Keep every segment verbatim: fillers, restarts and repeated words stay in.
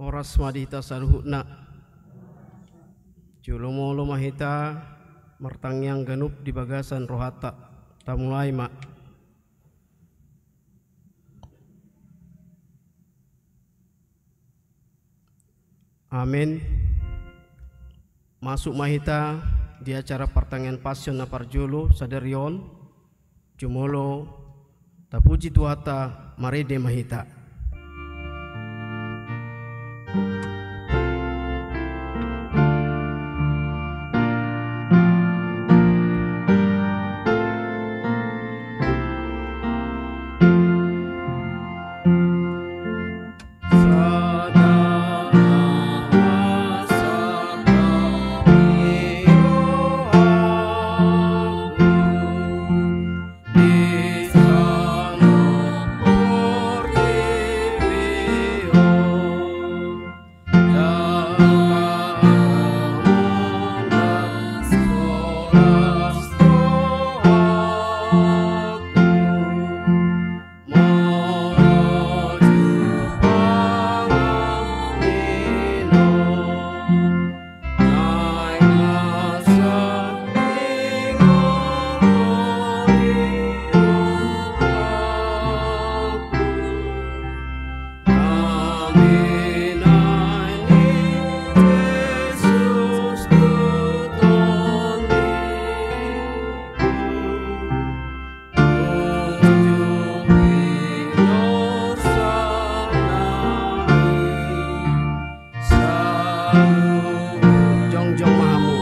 Horas ma di hita saluhutna. Jumolo ma hita martangiang ganup di bagasan rohanta. Tamulai ma. Amen. Masuk ma hita di acara partangiangan Pasion na parjolo sadari on. Jumolo, tapuji Tuhanta, marende ma hita. Jongjong ma hamu.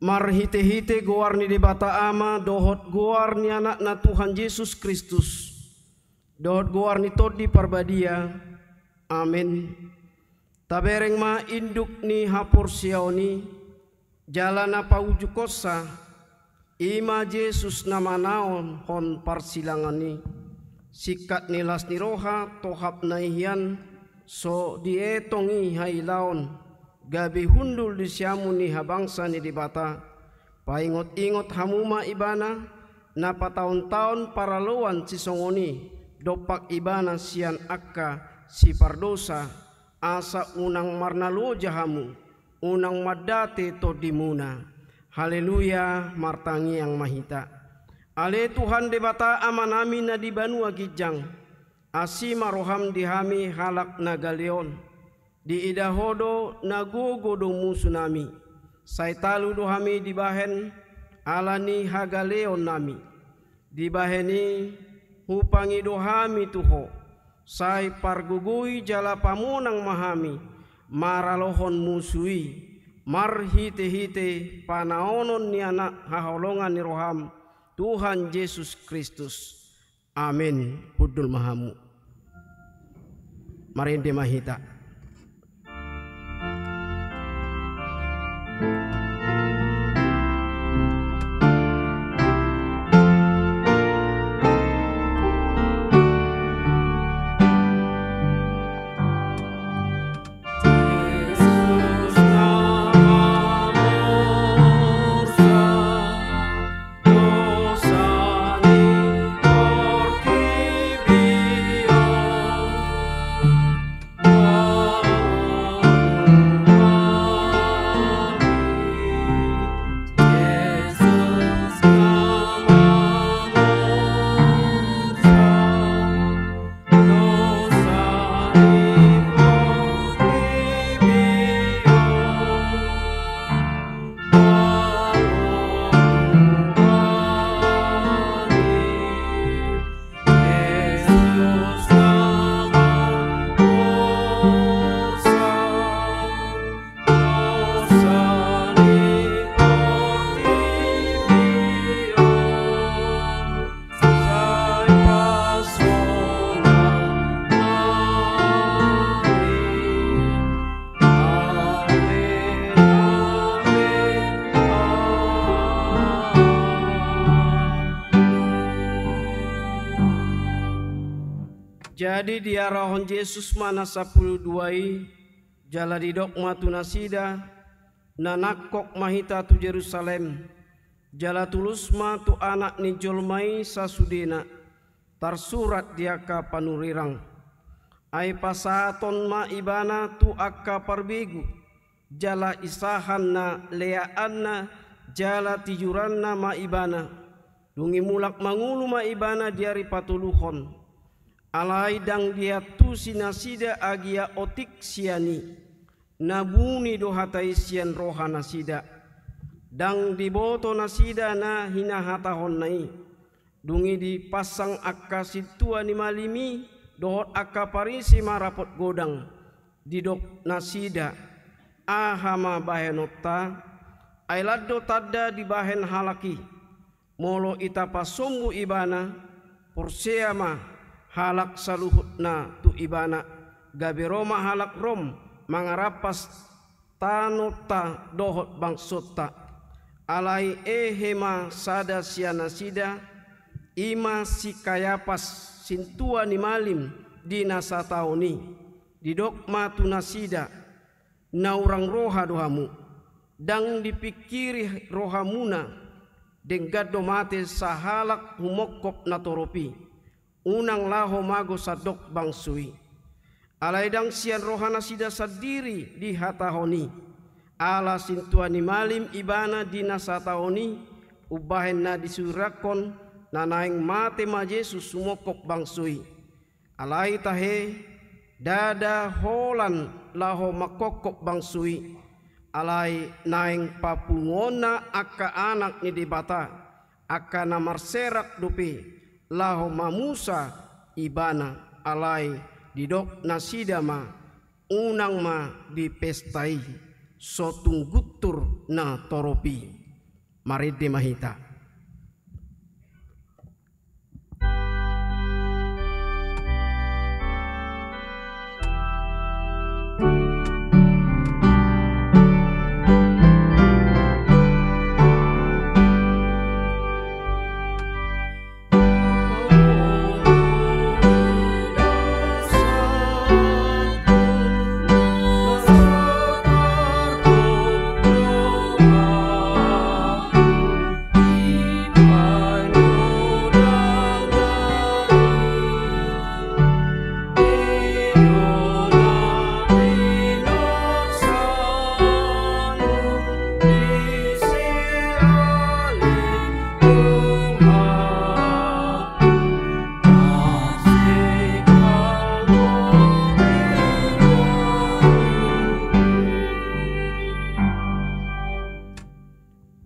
Marhitehite goar ni Debata Ama dohot goar ni Anakna Tuhan Jesus Kristus, dohot goar ni Tondi Parbadia. Amen. Tabereng ma induk ni haporseaon i, jala na paujunghonsa, i ma Jesus na manaon hon parsilangan i. Singkat ni las ni roha, tohap na i hian, so dietong i hailaon, gabe hundul di siamun ni habangsa ni Debata. Paingot-ingot hamu ma Ibana, na pataon-taon paraloan sisongon i, dompak Ibana sian angka sipardosa, asa unang marnaloja hamu, unang mandate tondimuna. Haleluya, martangiang ma hita. Ale Tuhan Debata Amanami na di banua ginjang, asi ma roham di hami halak na gale on. Diida Ho do na gogo do musunami. Sai talu do hami dibahen ala ni hagaleonnami. Dibahen i hupangido hami tu Ho, sai pargogoi jala pamonang ma hami maralohon musu i, marhitehite panaonon ni Anak haholongan ni roham, Tuhan Jesus Kristus. Amen. Hundul ma hamu. Marende ma hita. Jadi diarahon Jesus ma na sampulu dua i, jala didok ma tu nasida: Na nangkok ma hita tu Jerusalem, jala tulus ma tu Anak ni jolma i sasudena tarsurat di angka panurirang. Ai pasahaton ma Ibana tu angka parbegu, jala isahan na leaanna jala tijuranna ma Ibana. Dung i mulak mangolu ma Ibana di ari patoluhon. Alai ndang diantusi nasida agia otik sian i. Na buni do hata i sian roha nasida. Ndang diboto nasida na hinahatahonna i. Dung i dipansang angka sintua ni malim i dohot angka Parise ma rapot godang. Didok nasida: Aha ma bahenonta? Ai lan do tanda dibahen halak i. Molo ita pasombu Ibana, porsea ma halak saluhutna tu Ibana, gabe ro ma halak Rom mangarampas tanonta dohot bangsonta. Alai ehe ma sada sian nasida, i ma si Kayapas, sintua ni malim di na sataon i. Didok ma tu nasida: Na hurang roha do hamu, ndang dipingkiri rohamuna, denggan do mate sahalak humongkop natorop i, unang laho mago sandok bangso i. Alai ndang sian rohanasida sandiri dihatahon i, ala sintua ni malim Ibana di na sataon i, umbahen na disuirakkon, na naeng mate ma Jesus humongkop bangso i. Alai tahe, ndada holan laho mangkongkop bangso i, alai naeng papunguonna angka anak ni Debata, angka na marserak dope laho mamusa Ibana. Alai didok nasida ma: Unang ma di pesta i, so tung guntur natorop i. Marende ma hita.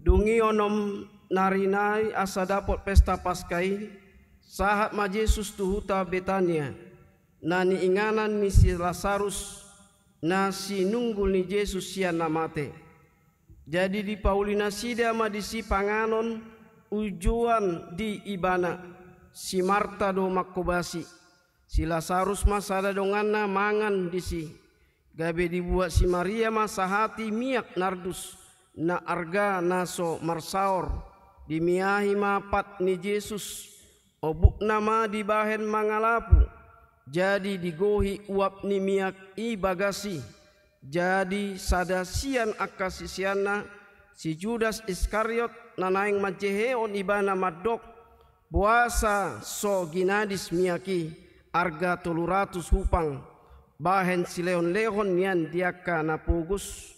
Dung i onom nari nai asa dapot pesta Paska i, sahat ma Jesus tu huta Betania, na niinganan ni si Lasarus, na sinunggul ni Jesus sian na mate. Jadi dipauli nasida ma disi panganon ujuan di Ibana. Si Marta do manghobasi. Si Lasarus ma sada donganna mangan disi. Gabe dibuat si Maria ma sahati miak nardus, na arga na so marsaor, dimiahi ma pat ni Jesus. Obukna ma dibahen mangalapu, jadi digohi uap ni miak i bagas i. Jadi sada sian angka siseanna, si Judas Iskariot, na naeng manjehehon Ibana mandok: Boasa so ginadis miak i, arga tolu ratus hupang, bahen silehonlehon nian di angka na pogos?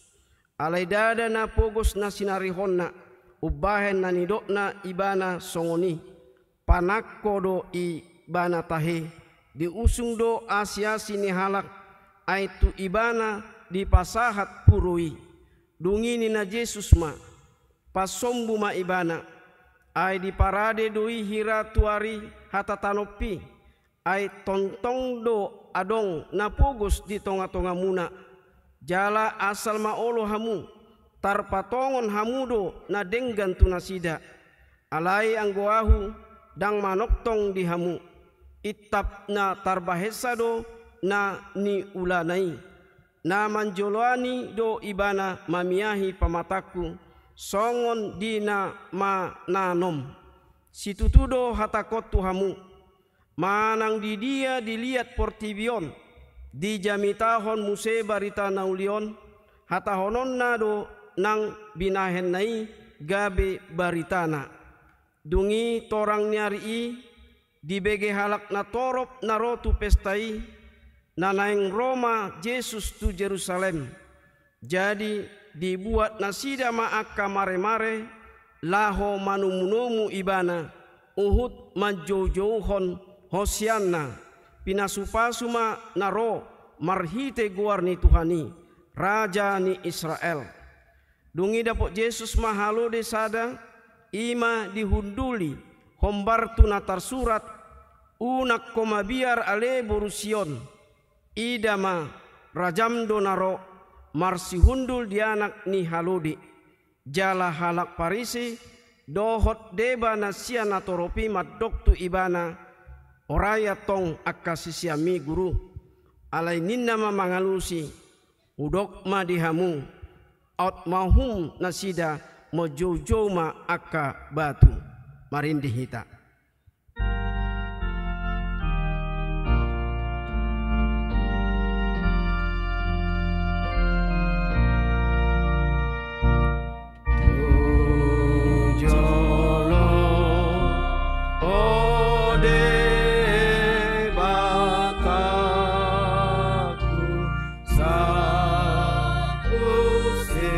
Alai ndada na pogos na sinarihonna, umbahen na nidokna Ibana songon i. Panangko do Ibana tahe, diusung do asiasi ni halak, ai tu Ibana dipasahat puru i. Dung i ninna Jesus ma: Pasombu ma Ibana. Ai diparade do i hira tu ari hatatanonpi. Ai tongtong do adong na pogos di tongatongamuna. Jala asal ma olo hamu, tarpatongon hamu do na denggan tu nasida. Alai anggo Ahu, ndang manongtong di hamu. Intap na tarbahensa do na niulana i. Na manjoloani do Ibana mamiahi pamatangku, songon di na mananom. Situtu do hatangkon tu hamu: Manang di dia diliat portibi on, dijamitahon muse barita na uli on, hatahononna do nang binahenna i gabe baritana. Dung i torang ni ari i, dibege halak natorop na ro tu pesta i, na naeng ro ma Jesus tu Jerusalem. Jadi dibuat nasida ma angka maremare laho manomunomu Ibana, huhut manjoujouhon hosianna, pinasupasu ma na ro marhite goar ni Tuhan i, Raja ni Israel. Dung i dapot Jesus ma halode sada, i ma dihunduli hombar tu na tarsurat: Unang ho mabiar ale boru Sion, ida ma, rajam do na ro, marsihundul di anak ni halode. Jala halak Parise dohot deba na sian natorop i mandok tu Ibana: Orai antong angka siseanmi, Guru. Alai ninna ma mangalusi: Hudok ma di hamu, aut mahum nasida manjoujou ma angka batu. Marende hita. Tu jolo, o Debataku, sahat muse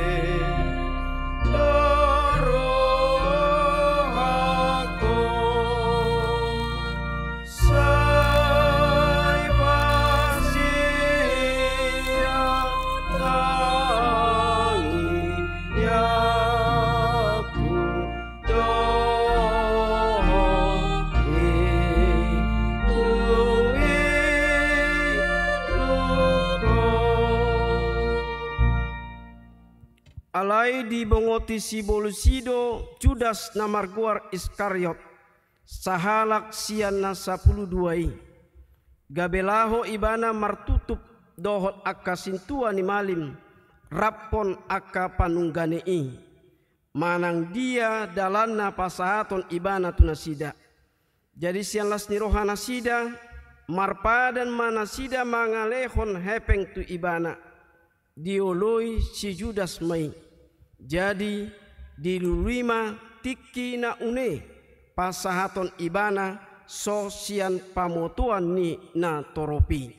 do rohangku. Sai pasian tangiangku dohot pinuilutku. Alai dibongoti sibolis i do Judas na margoar Iskariot, sahalak sian na sapulu dua i, gabe laho ibana martutup dohot angka sintua ni malim raphon angka panunggane i, manang dia dalanna pasahaton ibana tu nasida. Jadi sian las ni roha nasida, marpadan ma nasida mangalehon hepeng tu ibana. Dioloi si Judas ma i. Jadi dilului ma tingki na une pasahaton ibana so sian pamotoan ni natorop i.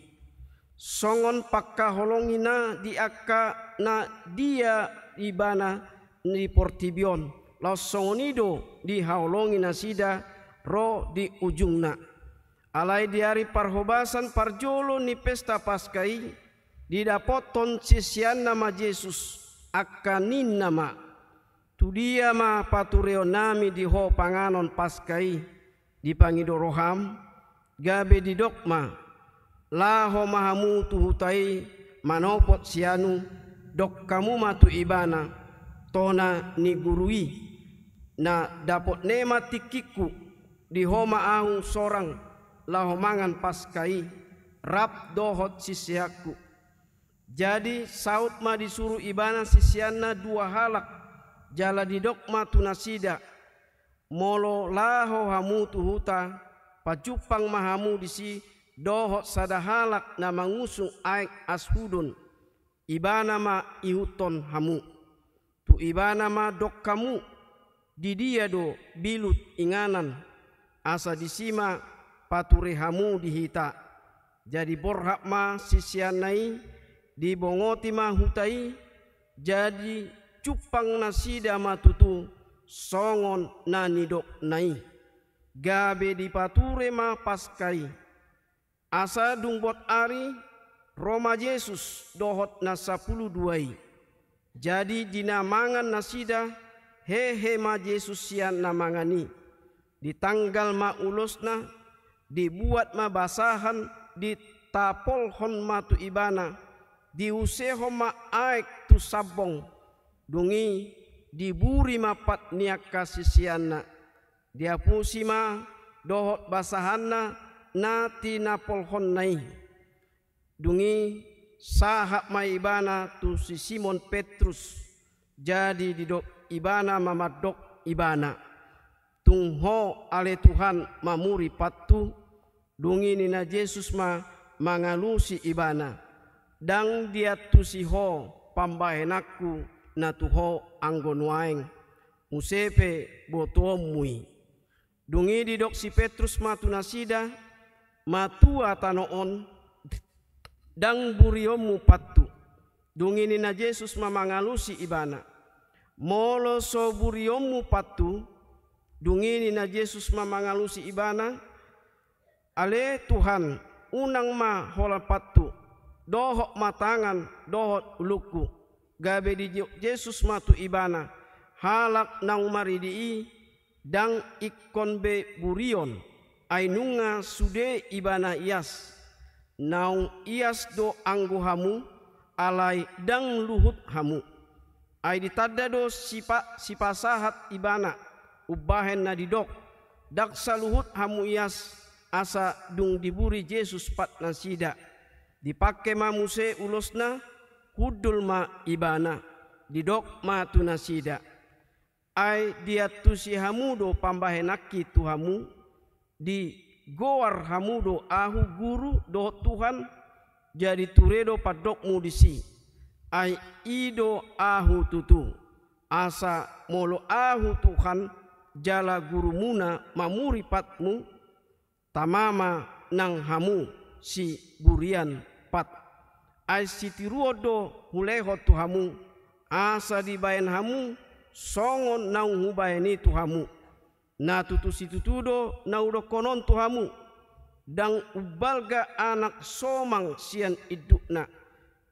Songon pangkaholongina di angka na dia ibana di portibi on, laos songon i do dihaholongi nasida ro di ujungna. Alai di ari parhobasan parjolo ni pesta Paska i, didapothon siseanna ma Jesus, angka ninna ma: Tu dia ma patureonnami di Ho panganon Paska i, dipangido roham? Gabe didok ma: Laho ma hamu tu huta i manopot sianu, dok hamu ma tu ibana: Tona ni Guru i, na dapotne ma tingkingku, di Ho ma ahu sorang laho mangan Paska i, rap dohot siseanku. Jadi saut ma disuru ibana siseanna dua halak, jala didok ma tu nasida: Molo laho hamu tu huta, pajumpang ma hamu disi dohot sada halak na mangusung aek ashudon, ibana ma ihuthon hamu. Tu ibana ma dok hamu, di dia do bilut inganan, asa disi ma pature hamu di hita. Jadi borhat ma siseanna i, dibongoti ma huta i, jadi jumpang nasida ma tutu songon na nidokna i. Gabe dipature ma Paska i. Asa dung bot ari, ro ma Jesus dohot na sapulu dua i. Jadi di na mangan nasida, hehe ma Jesus sian na mangan i. Ditanggal ma ulosna, dibuat ma basahan, ditapolhon ma tu ibana, diusehon ma aek tu sambong. Dung i diburi ma pat ni angka siseanna. Diapusi ma dohot basahanna na tinapolhonna i. Dung i sahat ma ibana tu si Simon Petrus. Jadi didok ibana ma mandok ibana: Tung Ho ale Tuhan mamuri pathu? Dung i ninna Jesus ma mangalusi ibana, "Ndang diantusi ho pambahenanku na tu ho anggo nuaeng, muse pe botoonmu i." Dung i didok si Petrus ma tu nasida, "Matua tano on, ndang burionmu pattu." Dung i ninna Jesus ma mangalusi ibana, "Molo so burionmu pattu." Dung i ninna Jesus ma mangalusi ibana, "Ale Tuhan, unang ma holan pattu, dohot ma tangan dohot ulungku." Gabe didok Jesus ma tu ibana, "Halak naung maridi i, ndang ingkon be burion, ai nunga sude ibana ias. Naung ias do anggo hamu, alai ndang luhut hamu." Ai ditanda do sipa-, sipasahat ibana, umbahen na didok, "Ndang saluhut hamu ias," asa dung diburi Jesus patnasida, dipangke ma muse ulosna, hundul ma ibana. Didok ma tu nasida, "Ai diantusi hamu do pambahenanki tu hamu, digoar hamu do ahu Guru dohot Tuhan, jadi ture do pandokmu disi. Ai i do ahu tutu. Asa molo ahu Tuhan jala Gurumuna mamuri patmu, tama ma nang hamu siburian pat. Ai sitiruon do hulehon tu hamu, asa dibahen hamu songon naung hubahen i tu hamu. Na tutu situtu do na hudokkon on tu hamu, ndang umbalga anak somang sian indukna,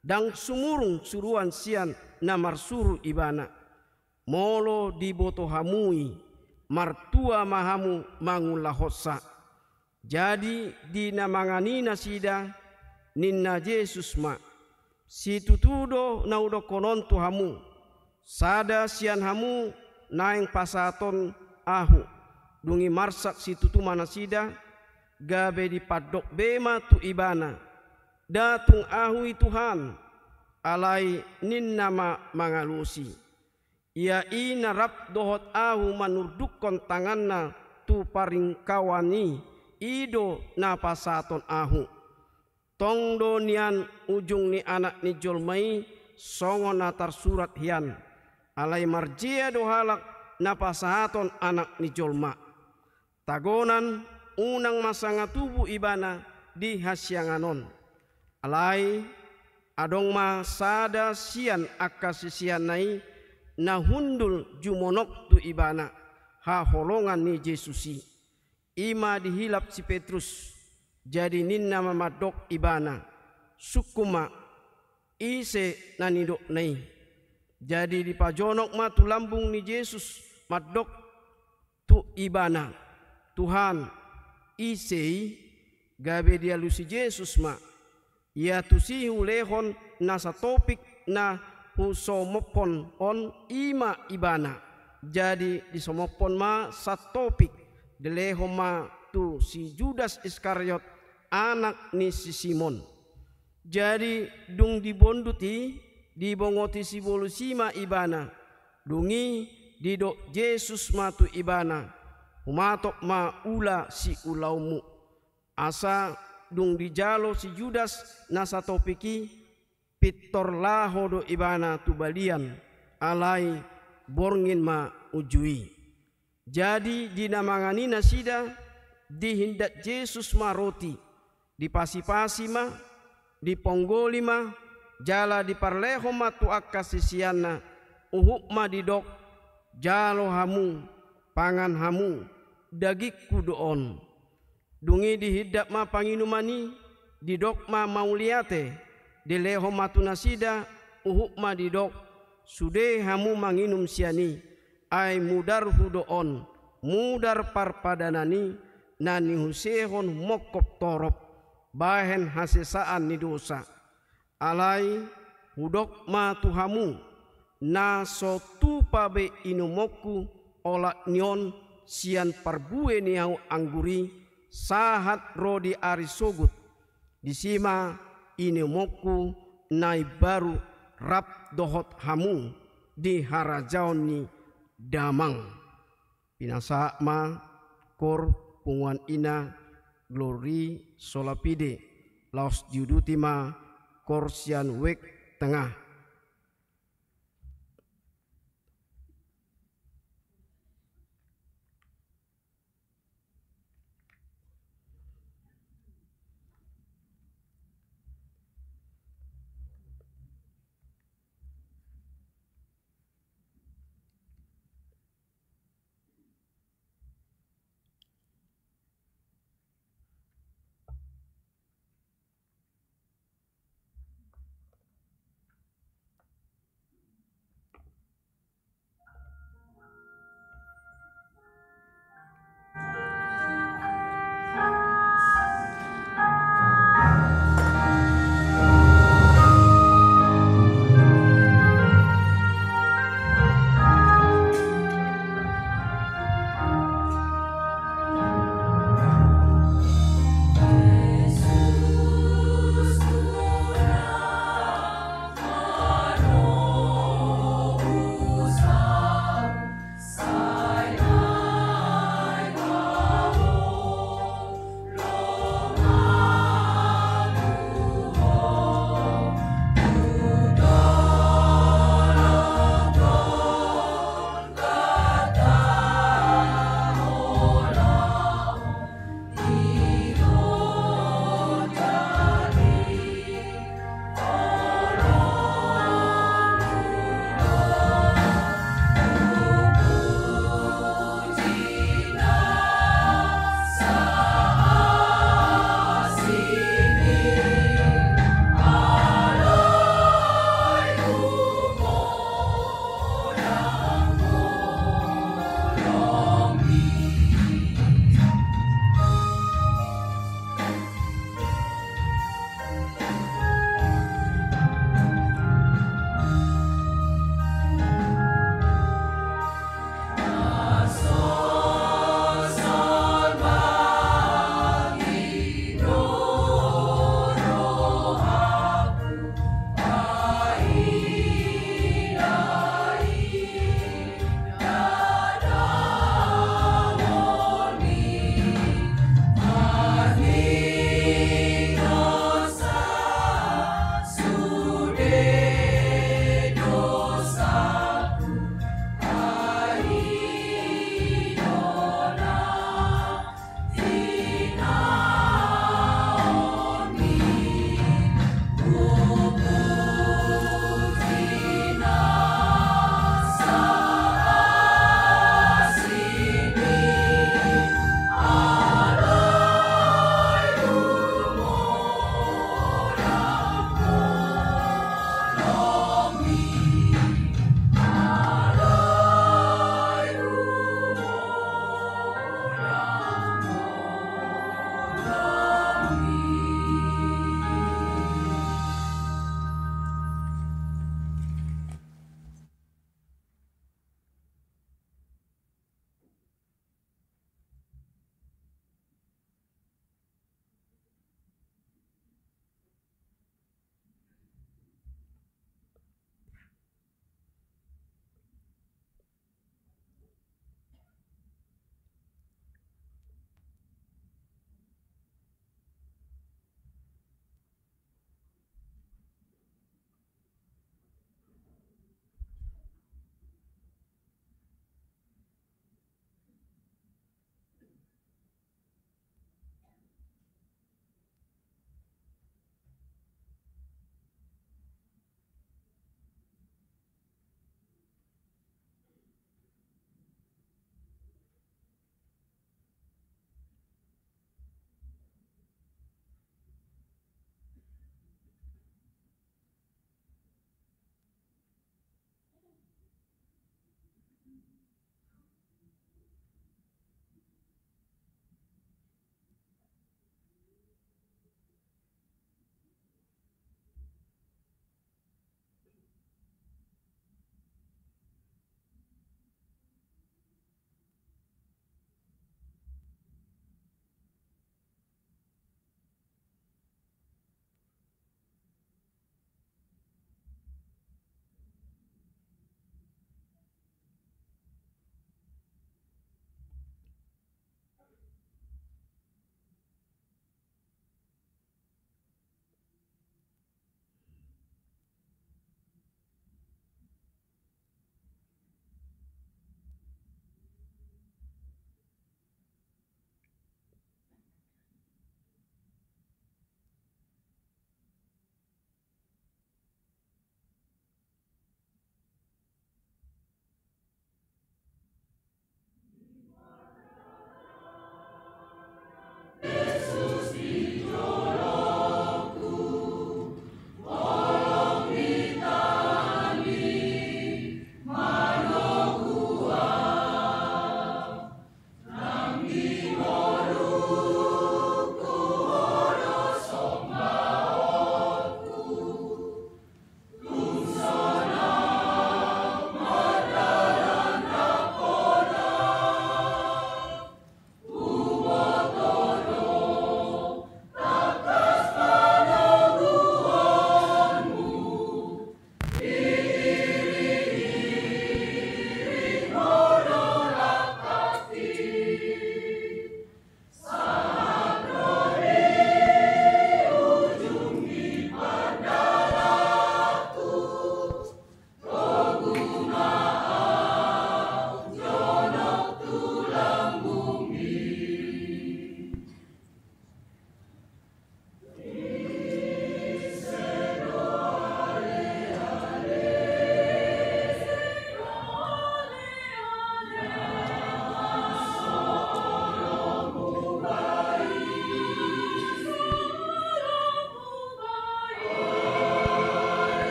ndang sumurung suruan sian na marsuru ibana. Molo diboto hamu i, martua ma hamu mangulahonsa." Jadi di na mangan i nasida, ninna Jesus ma, "Situtu do na hudokkon on tu hamu, sada sian hamu naeng pasahaton ahu." Dung i marsak situtu ma nasida, gabe dipandok be ma tu ibana, "Nda tung ahu i Tuhan." Alai ninna ma mangalusi, "Ia i na rap dohot ahu manurdukkon tanganna tu paringkawan i, i do na pasahaton ahu. Tong do nian ujung ni Anak ni jolma i songon na tarsurat hian. Alai marjea do halak na pasahaton Anak ni jolma. Tagonan, unang ma sanga tubu ibana di hasiangan on." Alai adong ma sada sian angka siseanna i na hundul jumonok tu ibana, haholongan ni Jesus i. I ma dihilap si Petrus. Jadi ninna ma mandok ibana, "Sungkun ma, ise na nidokna i?" Jadi dipajonok ma tu lambung ni Jesus mandok tu ibana, "Tuhan, ise i?" Gabe dialusi Jesus ma, "Ia tusi hulehon na satopik na husomophon on, i ma ibana." Jadi disomophon ma satopik, dilehon ma tu si Judas Iskariot, anak ni si Simon. Jadi dung dibondut i, dibongoti sibolis i ma ibana. Dung i didok Jesus ma tu ibana, "Humatop ma ula siulaonmu." Asa dung dijalo si Judas na satopik i, pintor laho do ibana tu balian, alai borngin ma uju i. Jadi di na mangan i nasida, dihindat Jesus ma roti, dipasipasi ma, diponggoli ma, jala diparlehon ma tu angka siseanna, huhut ma didok, "Jalo hamu, pangan hamu, dagingku do on." Dung i dihindat ma panginuman i, didok ma, "Mauliate." Dilehon ma tu nasida, huhut ma didok, "Sude hamu manginum sian i, ai mudarhu do on, mudar parpadanan i, na niuseon mongkop torop, bahen hasesaan ni dosa. Alai hudok ma tu hamu, na so tupa be inumonku olat ni on sian parbue ni hau anggur i, sahat ro di ari sogot. Disi ma inumonku na imbaru rap dohot hamu di harajaon ni Damang." Pinasahat ma, kor punguan ina, Glory sola fide, laos diuduti ma koor sian wijk tengah.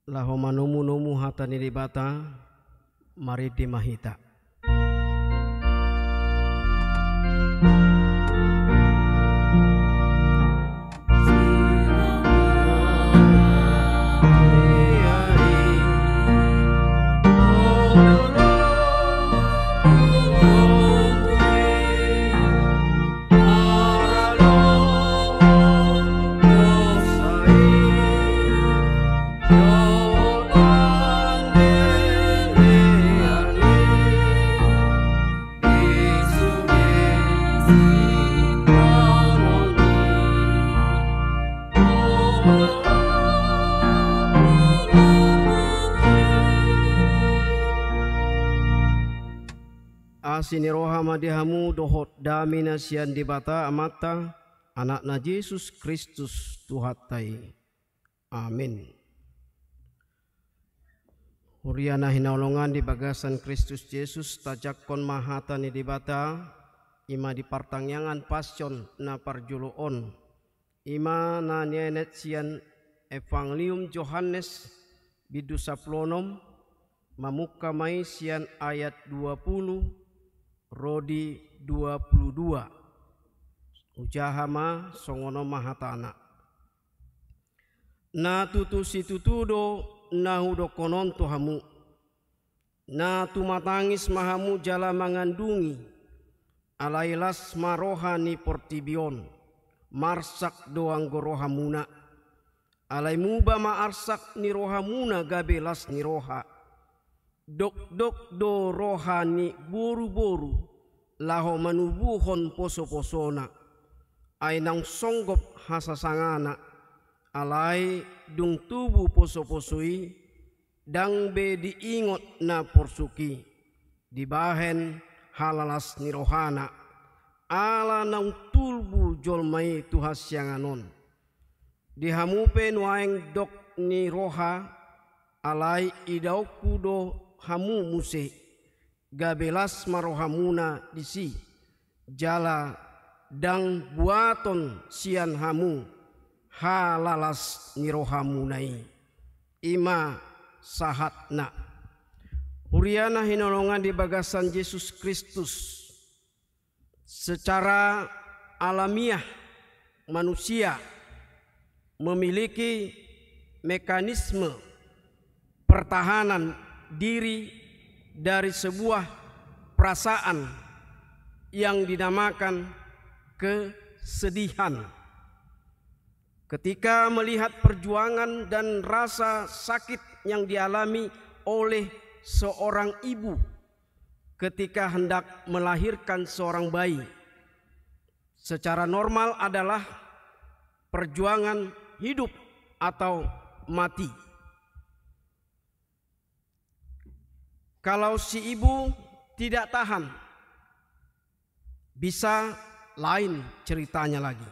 Laho manomu-nomu hata ni Debata, marende ma hita. Asi ni roha ma di hamu dohot dame na sian Debata Amanta, Anakna Jesus Kristus Tuhanta i. Amin. Huria na hinaholongan di bagasan Kristus Jesus, tajangkon ma hata ni Debata, i ma di partangiangan Pasion na parjolo on, i ma na nienet sian Evangelium Johannes bindu sampulu onom, mamungka ma i sian ayat dua pulu ro di dua pulu dua. Hujaha ma, songon on ma hatana. Na tutu situtu do na hudokkon on tu hamu. Na tumatangis ma hamu jala mangandungi, alai las ma roha ni portibi on, marsak do anggo rohamuna. Alai muba ma arsak ni rohamuna gabe las ni roha. Dokdok do roha ni boruboru laho manubuhon posoposona, ai naung songgop hasasangana, alai dung tubu posoposo i, ndang be diingot na porsuk i, dibahen halalas ni rohana, ala naung tubu jolma i tu hasiangan on. Di hamu pe nuaeng dok ni roha, alai idaonku do hamu muse, gabe las ma rohamuna disi, jala ndang buaton sian hamu halalas ni rohamuna i. I ma sahatna. Huria na hinaholongan di bagasan Jesus Kristus, secara alamiah manusia memiliki mekanisme pertahanan diri dari sebuah perasaan yang dinamakan kesedihan. Ketika melihat perjuangan dan rasa sakit yang dialami oleh seorang ibu ketika hendak melahirkan seorang bayi, secara normal adalah perjuangan hidup atau mati. Kalau si ibu tidak tahan, bisa lain ceritanya lagi.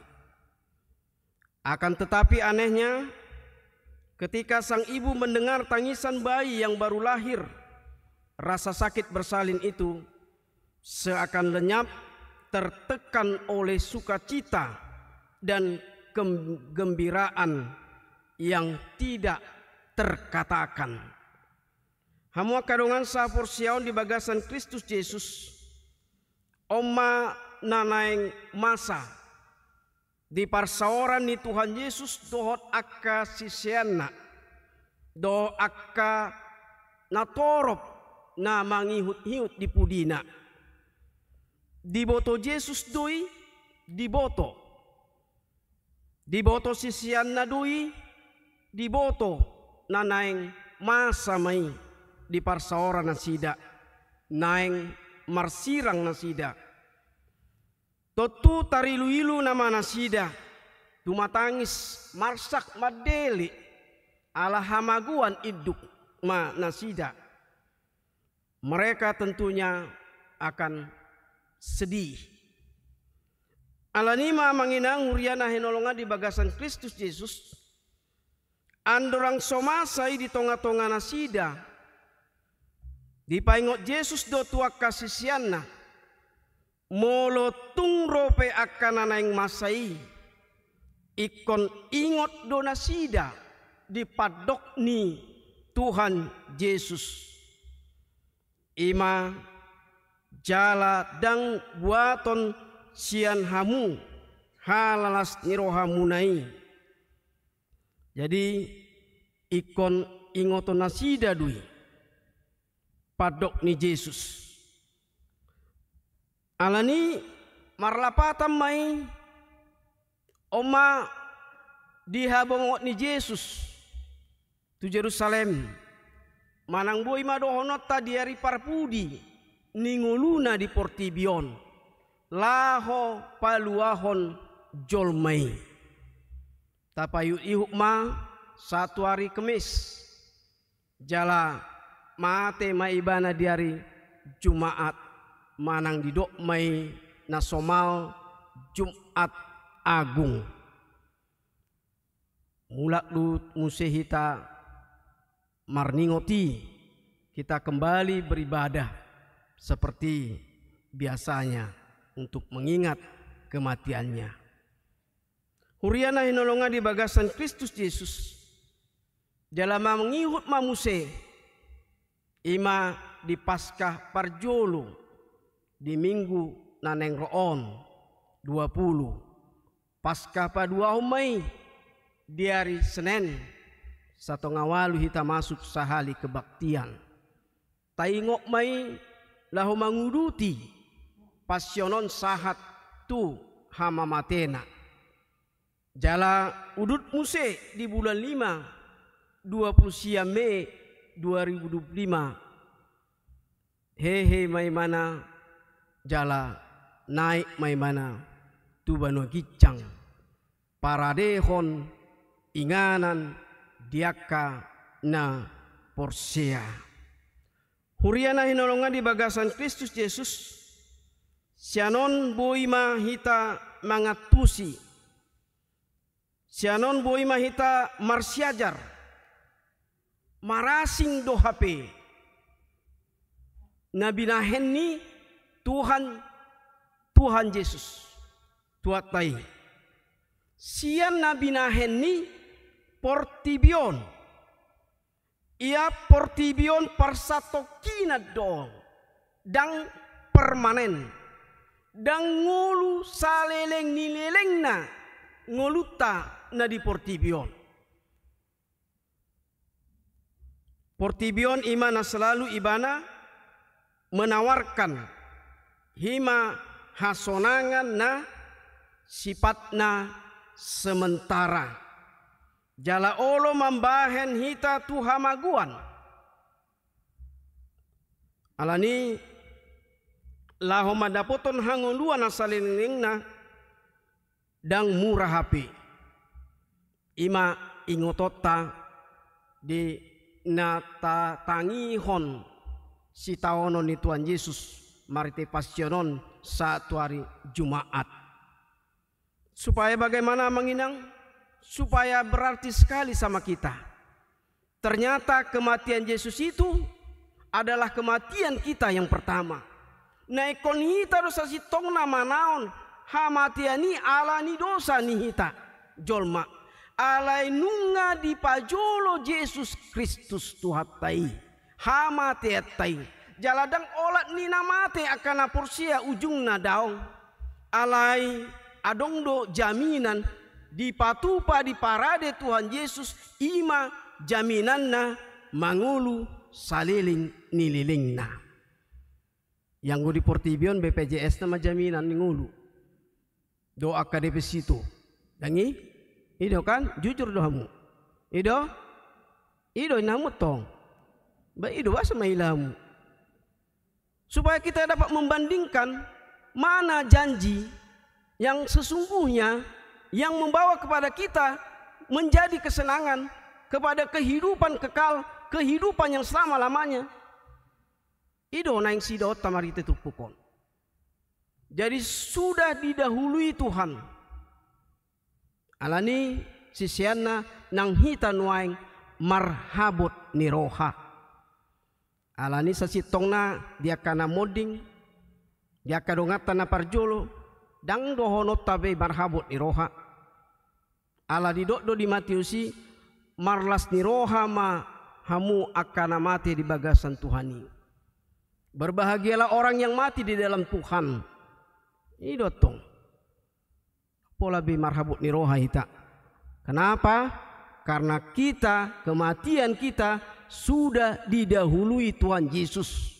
Akan tetapi anehnya, ketika sang ibu mendengar tangisan bayi yang baru lahir, rasa sakit bersalin itu seakan lenyap, tertekan oleh sukacita dan kegembiraan yang tidak terkatakan. Hamu angka dongan sahaporseaon di bagasan Kristus Jesus, on ma na naeng masa di parsaoran ni Tuhan Jesus dohot angka siseanna, dohot angka natorop na mangihut-ihut di pudina. Diboto Jesus do i? Diboto. Diboto siseanna do i? Diboto. Na naeng masa ma i di parsaoran nasida, naeng marsirang nasida. Tontu tarilu-ilu nama nasida, tumatangis, marsak mandele, ala hamagoan induk ma nasida. Mereka tentunya akan sedih. Alani i ma, amang inang, huria na hinaholongan di bagasan Kristus Jesus, andorang so masa i di tonga-tonga nasida, dipaingot Jesus do tu angka siseanna, molo tung ro pe angka na naeng masa i, ingkon ingot do nasida di pandok ni Tuhan Jesus. I ma jala ndang buaton sian hamu halalas ni rohamuna i. Jadi, ingkon ingoton nasida do i pandok ni Jesus. Alani marlapatan ma i, on ma di habongot ni Jesus tu Jerusalem, manang boi ma dohononta di ari parpudi ni ngoluna di portibi on, laho paluahon jolma i. Tapaihut-ihut ma sahat tu ari Kemis, jala mate ma ibana di ari Jumaat, manang didok ma i na somal Jumat Agung. Mulak do muse hita marningot i, kita kembali beribadah seperti biasanya untuk mengingat kematiannya. Huria na hinaholongan di bagasan Kristus Jesus, jala mangihut ma muse, i ma di Paskah parjolo, di minggu na naeng ro on, dua pulu. Paskah paduahon ma i di ari Senen, satonga ualu hita masuk sahali kebaktian. Taingot ma i laho manguduti Passion on sahat tu hamamatena. Jala udut muse di bulan lima, dua pulu siam Mei dua ribu dua pulu lima, hehe ma ibana, jala naek ma ibana tu banua ginjang, paradehon inganan di angka na porsea. Huria na hinaholongan di bagasan Kristus Jesus, sian on boi ma hita mangantusi, sian on boi ma hita marsiajar, marasing do hape na binahen ni Tuhan, Tuhan Jesus, Tuhanta i, sian na binahen ni portibi on. Ia portibi on parsatongkinan do, ndang permanen, ndang ngolu saleleng ni lelengna ngolunta na di portibi on. Portibi on i ma na selalu ibana menawarkan, i ma hasonangan na sifatna sementara. Jala olo mambahen hita tu hamagoan. Alani laho mandapothon hangoluan na saleleng-lelengna, ndang mura hape. I ma ingotonta di na tatangihon sitaonon ni Tuhan Jesus marhite Passion on sahat tu ari Jumaat. Supaya bagaimana, Amang Inang? Supaya berarti sekali sama kita. Ternyata kematian Yesus itu adalah kematian kita yang pertama. Na ingkon hita do sasintongna manaon hamatean i ala ni dosa ni hita jolma. Alai nunga dipajolo Jesus Kristus Tuhanta i hamateanta i. Jala ndang olat ni na mate angka na porsea ujungna, daong. Alai adong do jaminan dipatupa, diparade Tuhan Jesus, i ma jaminanna mangolu saleleng ni lelengna. Ianggo di portibi on B P J S nama jaminan ni ngolu. Do angka deposito. Ndang i? I do kan? Jujur do hamu? I do? I do inna hamu tong? Ba i do, boasa maila hamu? Supaya kita dapat membandingkan mana janji yang sesungguhnya yang membawa kepada kita menjadi kesenangan, kepada kehidupan kekal, kehidupan yang selama-lamanya. I do naeng sidaonta marhite turpuk on. Jadi sudah didahului Tuhan. Alani siseanna nang hita nuaeng marhabot ni roha. Alani sasintongna di angka na monding, di angka donganta na parjolo, ndang dohononta be marhabot ni roha. Ala didok do di Matius i, marlas ni roha ma hamu angka na mate di bagasan Tuhan i. Berbahagialah orang yang mati di dalam Tuhan. I do tong. Pola be marhabot ni roha hita. Kenapa? Karena kita, kematian kita sudah didahului Tuhan Yesus.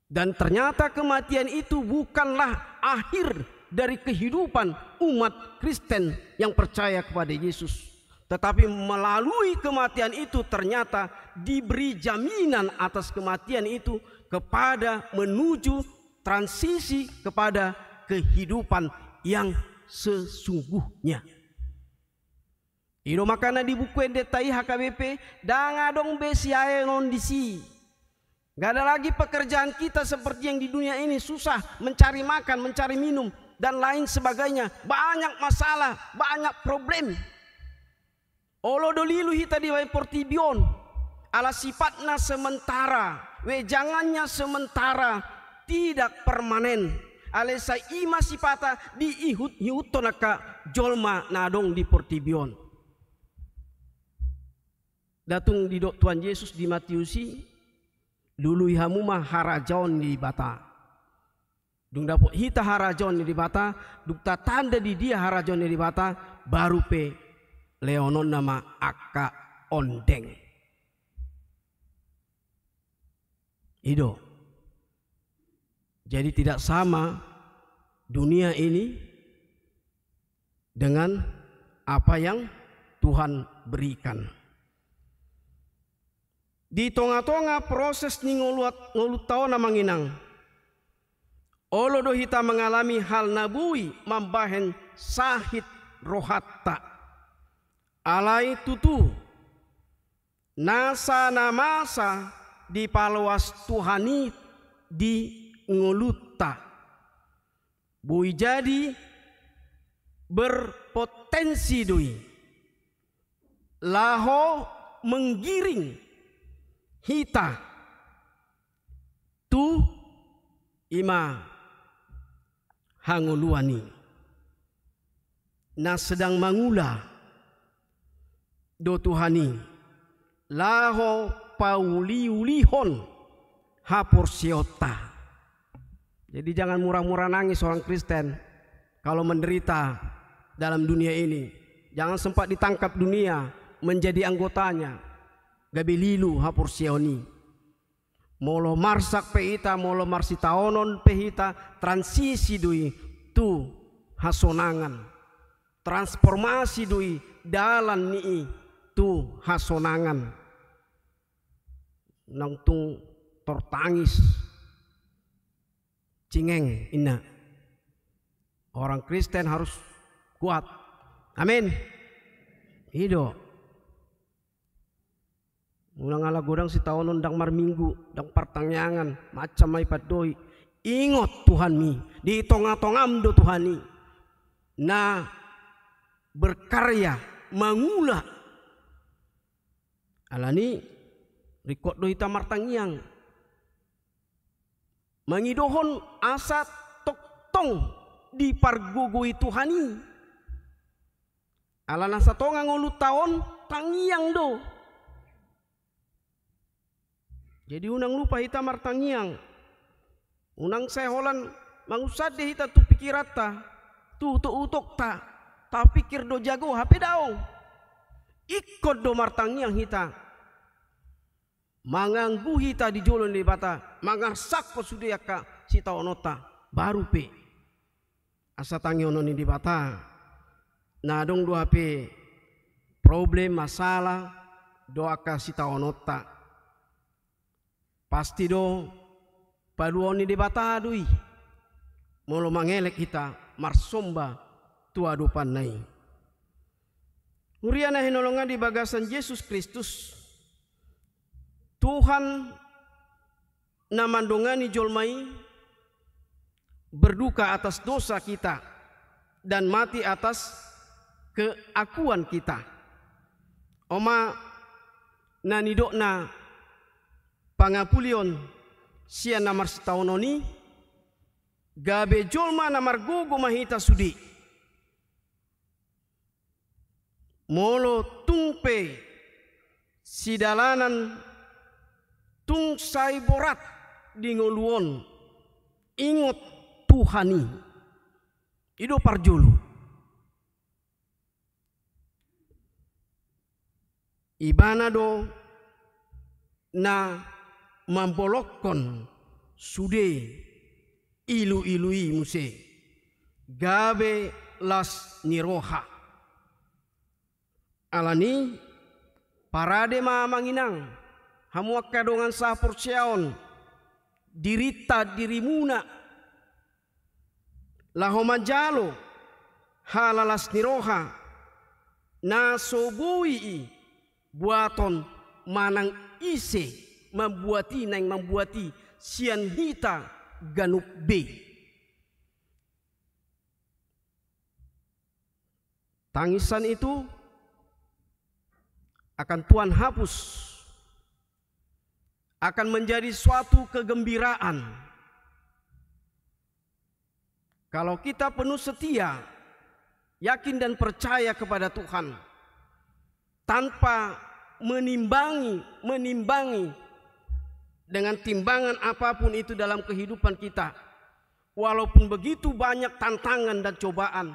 Dan ternyata kematian itu bukanlah akhir dari kehidupan umat Kristen yang percaya kepada Yesus. Tetapi melalui kematian itu ternyata diberi jaminan atas kematian itu kepada menuju transisi kepada kehidupan yang sesungguhnya. I do makana di Buku Endenta i H K B P, ndang adong be siaeon disi. Nggak ada lagi pekerjaan kita seperti yang di dunia ini, susah mencari makan, mencari minum, dan lain sebagainya. Banyak masalah, banyak problem. Olo do lilu hita di bahen portibi on. Ala sifatna sementara, wejangannya sementara, tidak permanen. Alai sai i ma sipata diihut-ihuthon angka jolma na adong di portibi on. Nda tung didok Tuhan Yesus di Matius i, lului hamu ma harajaon ni Debata. Dung dapot hita harajaon ni Debata, dung tatanda di dia harajaon ni Debata, baru pe lehononna ma angka ondeng. I do. Jadi tidak sama dunia ini dengan apa yang Tuhan berikan. Di tonga-tonga proses ni ngoluat-, ngolunta on, amang inang, olo do hita mangalami hal na boi mambahen sahit rohanta. Alai tutu, nasa na masa dipaloas Tuhan i di ngolunta. Boi jadi berpotensi do i laho menggiring hita tu i ma hangoluan i. Na sedang mangula do Tuhan i laho pauliulihon haporseaonta. Jadi jangan murah-murah nangis orang Kristen kalau menderita dalam dunia ini. Jangan sempat ditangkap dunia menjadi anggotanya. Gabe lilu haporseaon i. Molo marsak pe hita, molo marsitaonon pe hita, transisi do i tu hasonangan. Transformasi do i dalan ni i tu hasonangan. Nang tung tertangis. Cingeng, inna. Orang Kristen harus kuat. Amin. I do. Unang ala godang sitaonon, ndang marminggu, ndang partangiangan, macam ma i pandoi. Ingot Tuhanmi, di tonga-tongam do Tuhan i na berkarya, mangula. Alani i ringkot do hita martangiang. Mangidohon asa tongtong dipargogoi Tuhan i. Ala na satonga ngolunta on tangiang do. Jadi unang lupa hita martangiang. Unang sai holan mangunsande hita tu pikiranta, tu utok-utokta, tapikir do jago hape daong. Ingkon do martangiang hita. Manganggu hita di jolo ni Debata, mangarsakkon sude angka sitaononta, baru pe asa tangihon ni Debata. Na adong do hape problem, masalah do angka sitaononta. Pasti do paluaon ni Debata do i molo mangelek hita marsomba tu adopanna i. Huria na hinaholongan di bagasan Jesus Kristus, Tuhan na mandongani jolma i berduka atas dosa kita dan mati atas keakuan kita. On ma na nidokna pangapulion sian na marsitaonon i, gabe jolma na margogo ma hita sude. Molo tung pe sidalanan tung sai borat di ngolu on, ingot Tuhan i. I do parjolo. Ibana do na mambolongkon sude ilu-ilu i muse gabe las ni roha. Alani, parade ma amang inang, hamu angka dongan sahaporseaon, dirinta dirimuna, laho manjalo halalas ni roha na so boi i buaton manang ise mambuat i, naeng mambuat i sian hita ganup be. Tangisan itu akan Tuhan hapus, akan menjadi suatu kegembiraan. Kalau kita penuh setia, yakin dan percaya kepada Tuhan, tanpa menimbangi, menimbangi dengan timbangan apapun itu dalam kehidupan kita, walaupun begitu banyak tantangan dan cobaan,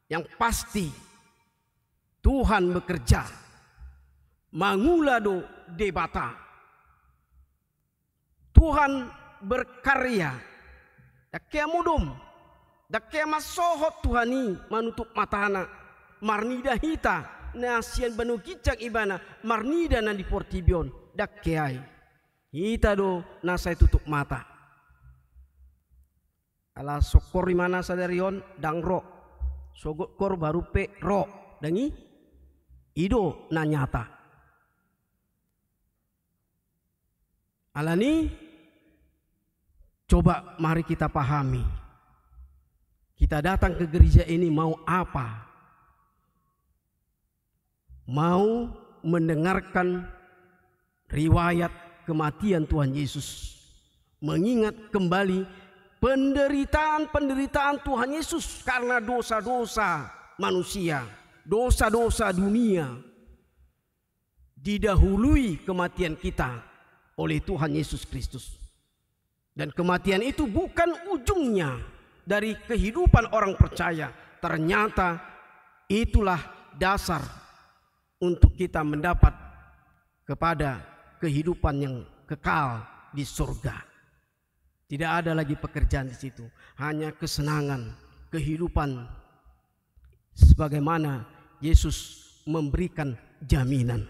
yang pasti Tuhan bekerja. Mangula do Debata. Tuhan berkarya. Dang hea modom. Dang hea mansohot Tuhan i manutup matana, marnida hita na sian banua ginjang ibana, marnida na di portibi on. Dang hea i. Hita do na sai tutup mata. Ala songkor imana sadari on, dang ro. Sogot kor baru pe ro. Dang i? I do na nyata. Alani, coba mari kita pahami. Kita datang ke gereja ini mau apa? Mau mendengarkan riwayat kematian Tuhan Yesus, mengingat kembali penderitaan-penderitaan Tuhan Yesus karena dosa-dosa manusia, dosa-dosa dunia. Didahului kematian kita oleh Tuhan Yesus Kristus. Dan kematian itu bukan ujungnya dari kehidupan orang percaya. Ternyata itulah dasar untuk kita mendapat kepada kehidupan yang kekal di surga. Tidak ada lagi pekerjaan di situ. Hanya kesenangan, kehidupan sebagaimana Yesus memberikan jaminan.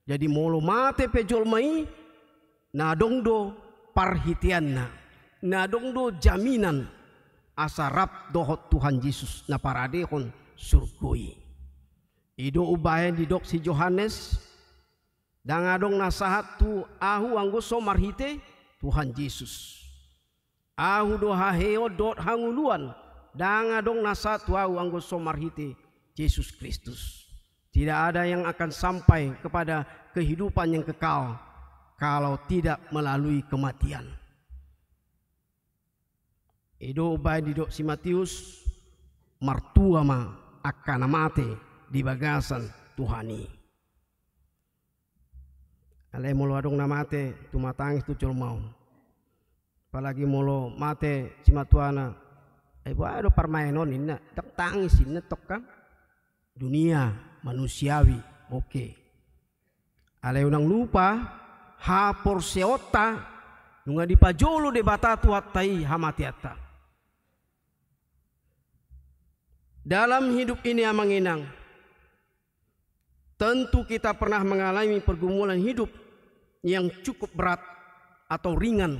Jadi molo mate pe jolma i, na adong do parhiteanna, na adong do jaminan asa rap dohot Tuhan Yesus na paradehon surgo i. I do umbahen didok si Johannes, dang adong na sahat tu Ahu anggo so marhite Tuhan Yesus. Ahu do haheon dohot hangoluan, dang adong na sahat tu Ahu anggo so marhite Jesus Kristus. Tidak ada yang akan sampai kepada kehidupan yang kekal kalau tidak melalui kematian. I do umbahen didok si Matius, martua ma angka na mate di bagasan Tuhan i. Alai molo adong na mate, tumatangis do jolma on. Apalagi molo mate simatuana, ai boha do parmaen on ninna, dang tangis ninna tong kan. Dunia manusiawi, oke. Alai unang lupa, haporseaonta nunga dipajolo Debata Tuhanta i hamateanta. Dalam hidup ini, amang inang, tentu kita pernah mengalami pergumulan hidup yang cukup berat atau ringan,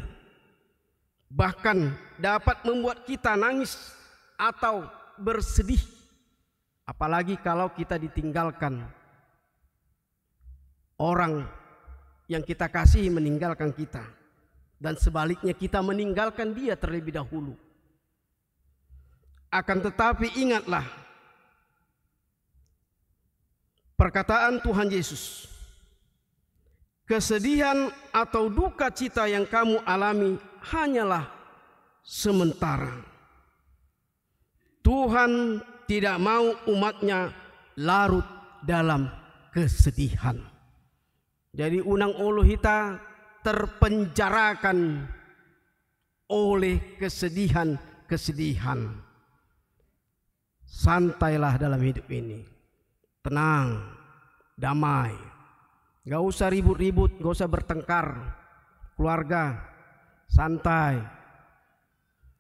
bahkan dapat membuat kita nangis atau bersedih, apalagi kalau kita ditinggalkan, orang yang kita kasihi meninggalkan kita, dan sebaliknya kita meninggalkan dia terlebih dahulu. Akan tetapi ingatlah perkataan Tuhan Yesus, kesedihan atau duka cita yang kamu alami hanyalah sementara. Tuhan tidak mau umat-Nya larut dalam kesedihan. Jadi, unang olo hita terpenjarakan oleh kesedihan-kesedihan. Santailah dalam hidup ini. Tenang, damai. Gak usah ribut-ribut, gak usah bertengkar. Keluarga, santai.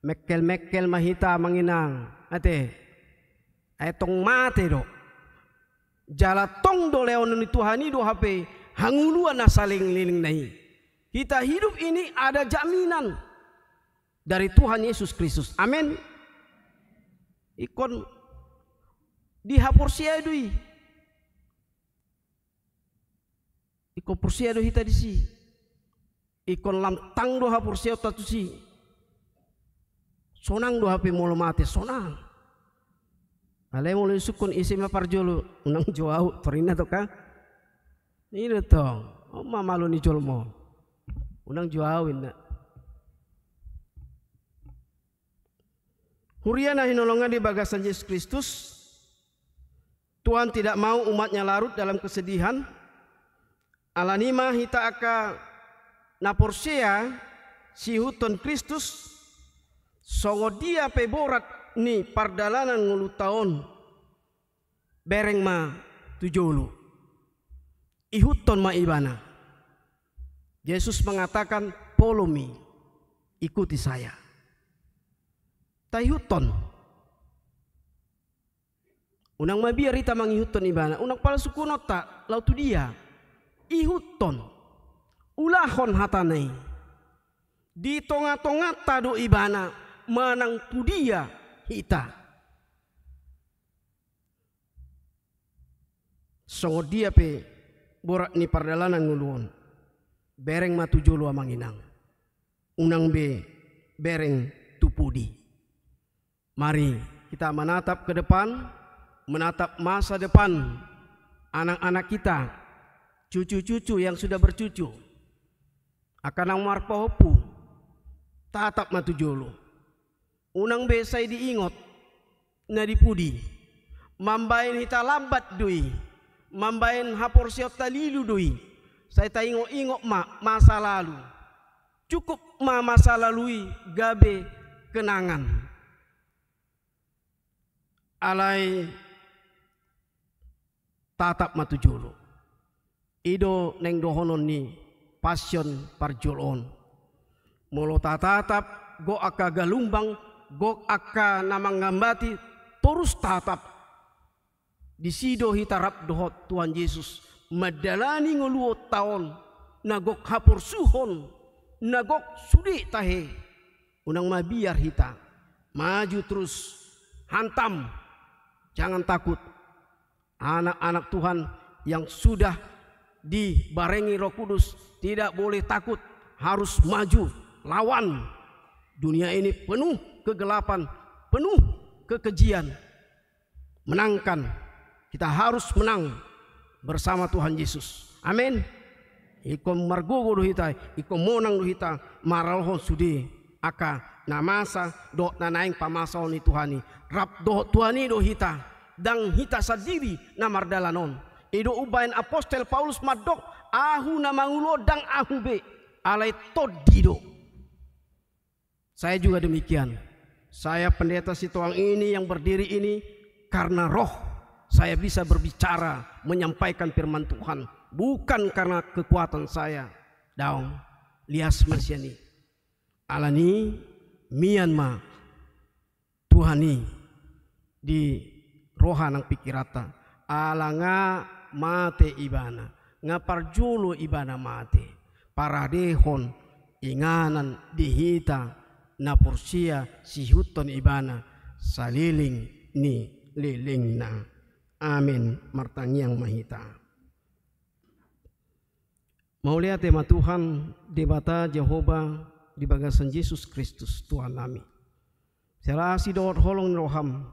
Mekkel-mekkel ma hita, amang inang. Ate, ai tong mate do. Jala tong do lehon ni Tuhan i do hape hangoluan na saleleng-lelengna i. Hita hidup ini ada jaminan dari Tuhan Yesus Kristus. Amin. Ingkon dihaporseai do i. Ingkon porsea do hita disi. Ingkon lam tang do haporseaonta tusi. Sonang do hape molo mate, sonang. Alai molo disungkun ise ma parjolo, unang jo au, torina tong kan? I do tong, on ma malo ni jolma on. Unang jo au, inna. Huria na hinaholongan di bagasan Jesus Kristus, Tuhan tidak mau umat-Nya larut dalam kesedihan. Alani i ma hita angka na porsea siihuthon Kristus, songon dia pe borat ni pardalanan ngolunta on, bereng ma tu jolo. Ihuthon ma Ibana. Yesus mengatakan, "Follow me, ikuti saya." Taihuthon. Unang mabiar hita mangihuthon Ibana, unang pala sungkunonta laho tu dia. Ihuthon. Ulahon hataNa i. Di tonga-tonganta do Ibana manang tu dia hita. Songon dia pe borat ni pardalanan ngolu on, bereng ma tu jolo, amang inang. Unang be bereng tu pudi. Mari kita menatap ke depan, menatap masa depan anak-anak kita, cucu-cucu yang sudah bercucu, angka na marpahompu, tatap ma tu jolo. Unang be sai diingot na di pudi. Mambahen hita lambat do i. Mambahen haporseaonta lilu do i. Sai taingot-ingot ma masa lalu. Cukup ma masa lalu i gabe kenangan. Alai tatap ma tu jolo. I do naeng dohonon ni Passion parjolo on. Molo tatatap, gok angka galumbang, gok angka na manggambati, torus tatap. Disi do hita rap dohot Tuhan Jesus mandalani ngoluanta on, na gok haporsuhon, na gok sude tahe. Unang mabiar hita. Maju terus. Hantam. Jangan takut. Anak-anak Tuhan yang sudah dibarengi Roh Kudus tidak boleh takut, harus maju, lawan. Dunia ini penuh kegelapan, penuh kekejian. Menangkan, kita harus menang bersama Tuhan Yesus. Amin. Ingkon margogo do hita, ingkon monang do hita maralohon sude angka na masa dohot na naeng pamasaon ni Tuhan i. Rap dohot Tuhan i do hita, ndang hita sandiri na mardalan on. I do umbahen apostel Paulus mandok, "Ahu na mangolu on ndang ahu be, alai Tondi do." Saya juga demikian. Saya pendeta Sitohang ini yang berdiri ini karena Roh saya bisa berbicara, menyampaikan firman Tuhan, bukan karena kekuatan saya. Daong, lias ma sian i. Alani i, mian ma Tuhan i di roha nang pingkiranta. Ala nga mate Ibana, nga parjolo Ibana mate, paradehon inganan di hita na porsea siihuthon Ibana saleleng ni lelengna. Amin. Martangiang ma hita. Mauliate ma Tuhan, Debata Jahowa, di bagasan Jesus Kristus, Tuhannami. Siala asi dohot holong ni roham,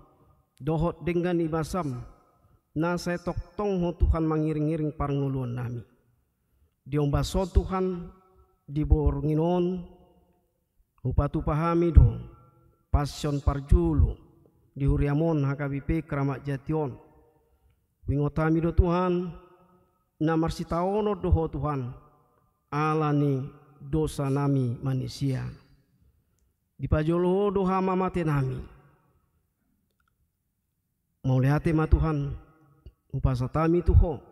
dohot denggan ni basam, na sai tongtong Ho Tuhan mangiringiring parngoluonnami. Di ombas on Tuhan, di borngin on, hupatupa hami do, Passion parjolo, di huriam on H K B P Kramat Jati on. Huingot hami do Tuhan, na marsitaonon do Ho Tuhan, ala ni dosanami manisia. Dipajolo Ho do hamamatenami. Mauliate ma Tuhan, hupasahat hami tu Ho.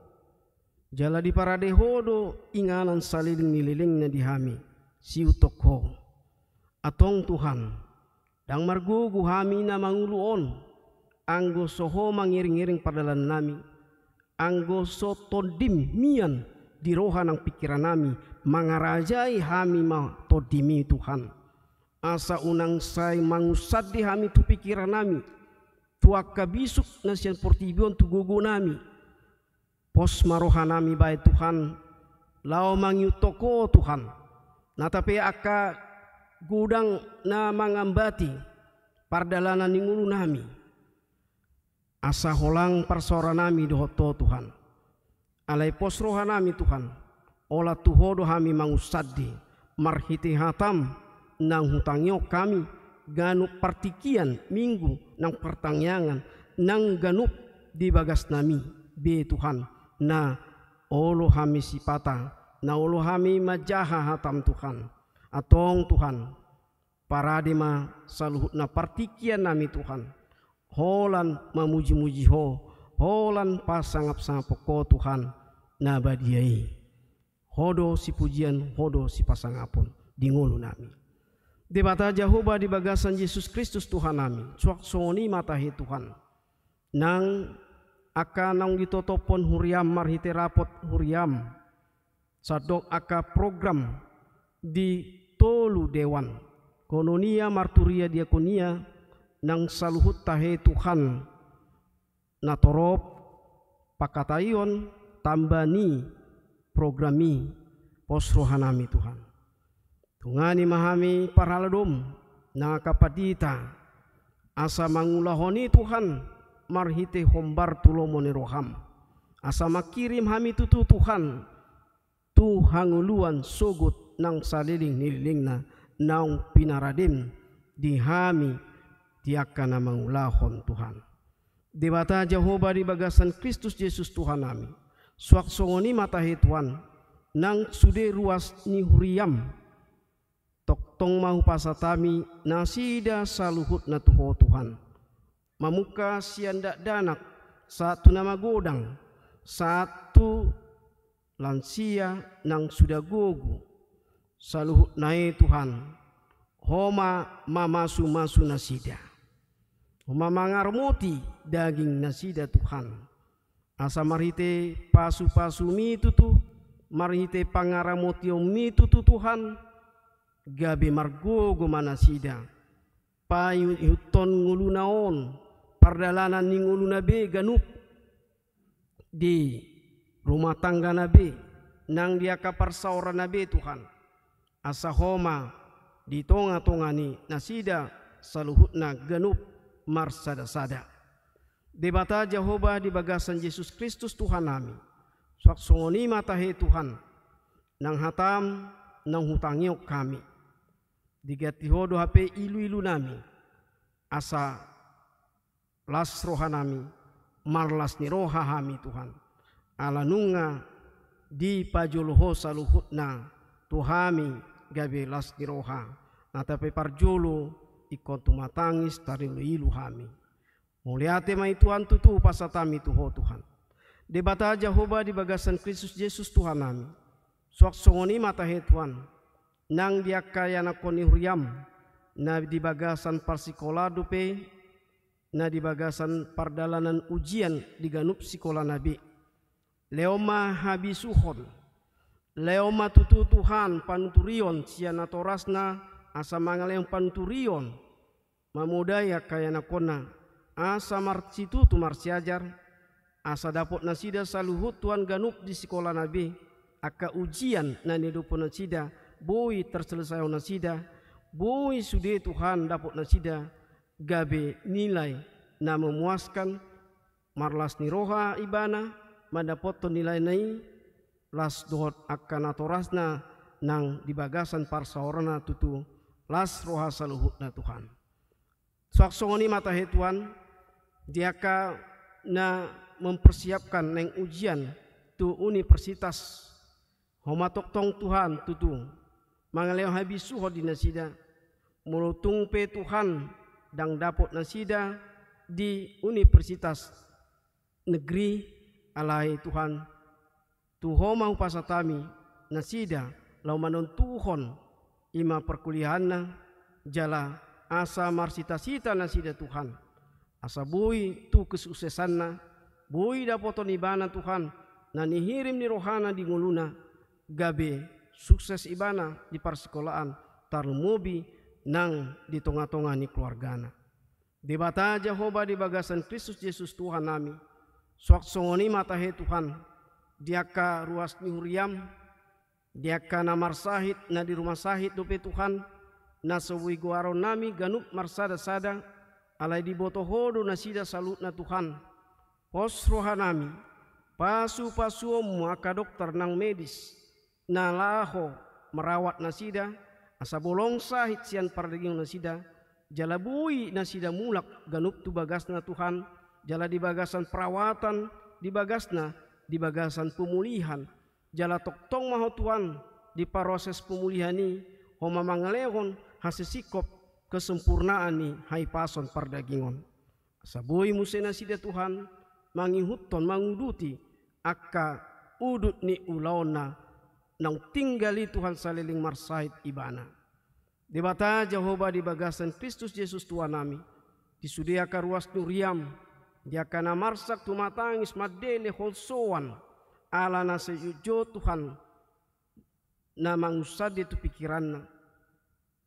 Jala diparade Ho do inganan saleleng ni lelengna di hami, siutok Ho. Antong Tuhan, ndang margogo hami na mangolu on, anggo so Ho mangiring-iring pardalanannami, anggo so Tondim mian di roha nang pingkirannami, mangarajai hami ma Tondimi Tuhan. Asa unang sai mangunsandi hami tu pingkirannami, tu angka bisuk na sian portibi on tu gogonami. Pos ma rohanami bahen Tuhan, laho mangiutok Ho Tuhan. Nata pe angka godang na mangambati pardalanan ni ngolunami. Asa holang parsaoranami dohot Ho Tuhan. Alai pos rohanami Tuhan, holan tu Ho do hami mangunsandi, marhite hatam, nang hutangihon hami, ganup partingkian minggu nang partangiangan, nang ganup di bagasnami be Tuhan, na olo hami sipata, na olo hami manjaha hatam Tuhan. Antong Tuhan, parade ma saluhutna partingkiannami Tuhan, holan mamuji-muji Ho, holan pasangap-sangapon Ho Tuhan na badia i. Ho do sipujian, Ho do sipasangapon di ngolunami. Debata Jahowa di bagasan Jesus Kristus Tuhannami, suang songon i ma tahe Tuhan. Nang angka naung ditotophon huriam marhite rapot huriam, sandok angka program di tolu dewan, koinonia, marturia, diakonia, nang saluhut tahe Tuhan, na torop pangkataion tamba ni program i, pos rohanami Tuhan. Tungani ma hami parhaladom, nang angka pandita, asa mangulahon i Tuhan, marhite hombar tu lomo ni roham. Asa mangkirim hami tutu Tuhan, tu hangoluan sogot nang saleleng ni lelengna naung pinaradem di hami di angka na mangulahon Tuhan. Debata Jahowa di bagasan Kristus Jesus Tuhannami, suang songon i ma tahe Tuhan, nang sude ruas ni huriam, tongtong ma hupasahat hami nasida saluhutna tu Ho Tuhan. Mamungka sian dakdanak, sahat tu na magodang, sahat tu lansia nang suda gogo, saluhutna i Tuhan, Ho ma mamasu-masu nasida. Ho ma mangaramoti daging nasida Tuhan. Asa marhite pasu-pasumi tutu, marhite pangaramotionmi tutu Tuhan, gabe margogo ma nasida. Paihuthon ngoluna on, pardalanan ni ngoluna be ganup, di rumah tanggana be, nang di angka parsaorana be Tuhan. Asa Ho ma di tonga-tonga ni nasida saluhutna ganup marsada-sada. Debata Jahowa di bagasan Jesus Kristus Tuhannami, suang songon i ma tahe Tuhan, nang hatam, nang hutangihon hami. Diganti Ho do hape ilu-ilunami, asa las rohanami, marlas ni roha hami Tuhan. Ala nunga dipajolo Ho saluhutna tu hami gabe las ni roha. Nata pe parjolo ingkon tumatangis tarilu-ilu hami. Mauliate ma i Tuhan tutu pasahat hami tu Ho Tuhan. Debata Jahowa di bagasan Kristus Jesus Tuhannami. Suang songon i ma tahe Tuhan. Nang di angka ianakhon ni huriam, na di bagasan parsikolaan dope, na di bagasan pardalanan ujian di ganup sikolana be. Lehon ma habisuhon. Lehon ma tutu Tuhan panuturion sian natorasna asa mangalehon panuturion. Mamodai angka ianakhonna, asa marsitutu marsiajar, asa dapot nasida saluhut Tuhan ganup di sikolana be, angka ujian na niadophon nasida, boi tarselesaihon nasida, boi sude Tuhan dapot nasida, gabe nilai na memuaskan, marlas ni roha ibana, mandapothon nilaina i, las dohot angka natorasna nang di bagasan parsaorana tutu, las roha saluhutna Tuhan. Suang songon i ma tahe Tuhan, di angka na mempersiapkan naeng ujian, tu universitas. Ho ma tongtong Tuhan tutu mangalehon habisuhon di nasida. Molo tung pe Tuhan ndang dapot nasida di universitas negeri, alai Tuhan, tu Ho ma hupasahat hami nasida laho manontuhon i ma parkuliahanna, jala asa marsita-sita nasida Tuhan, asa boi tu kesuksesanna, boi dapoton ibana Tuhan na nihirim ni rohana di ngoluna, gabe sukses ibana di parsikolaan, tarlumobi nang di tonga-tonga ni keluargana. Debata Jahowa di bagasan Kristus Jesus Tuhan nami, suang songon i ma tahe Tuhan, di angka ruas ni huriam, di angka na marsahit na di rumah sahit dope Tuhan, na so boi goaron nami ganup marsada-sada, alai diboto Ho do nasida saluhutna Tuhan. Pos roha nami, pasu-pasuonmu angka dokter nang medis na laho merawat nasida, asa bolong sahit sian pardagingon nasida, jala boi nasida mulak ganup tu bagasna Tuhan, jala di bagasan perawatan, di bagasna, di bagasan pemulihan, jala tongtong ma Ho Tuhan di proses pemulihan i, Ho ma mangalehon hasisingkop kesempurnaan ni hahipason pardagingon. Asa boi muse nasida Tuhan mangihuthon, manguduti angka udut ni ulaonna naung tinggal i Tuhan saleleng marsahit ibana. Debata Jahowa di bagasan Kristus Jesus Tuhan nami, di sude angka ruas ni huriam, di angka na marsak tumatangis mandele holsoan, ala na so jotjot Tuhan na mangunsande tu pikiranna,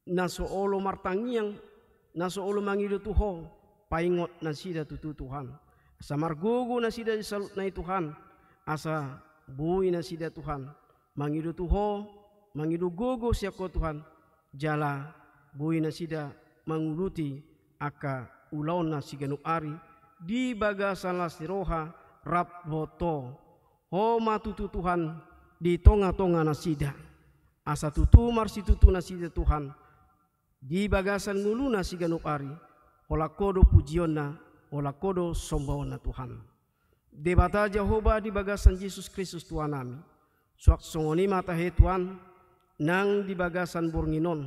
na so olo martangiang, na so olo mangido tu Ho, paingot nasida tutu Tuhan. Asa margogo nasida di saluhutna i Tuhan, asa boi nasida Tuhan mangido tu Ho, mangido gogo sian Ho Tuhan, jala boi nasida manguduti angka ulaonna siganup ari di bagasan las ni roha rap dohot Ho. Ho ma tutu Tuhan di tonga-tonga nasida, asa tutu marsitutu nasida Tuhan di bagasan ngoluna siganup ari, holan Ho do pujionna, holan Ho do sombaonna Tuhan. Debata Jahowa di bagasan Jesus Kristus Tuhan nami, suang songon i ma tahe Tuhan, nang di bagasan borngin on,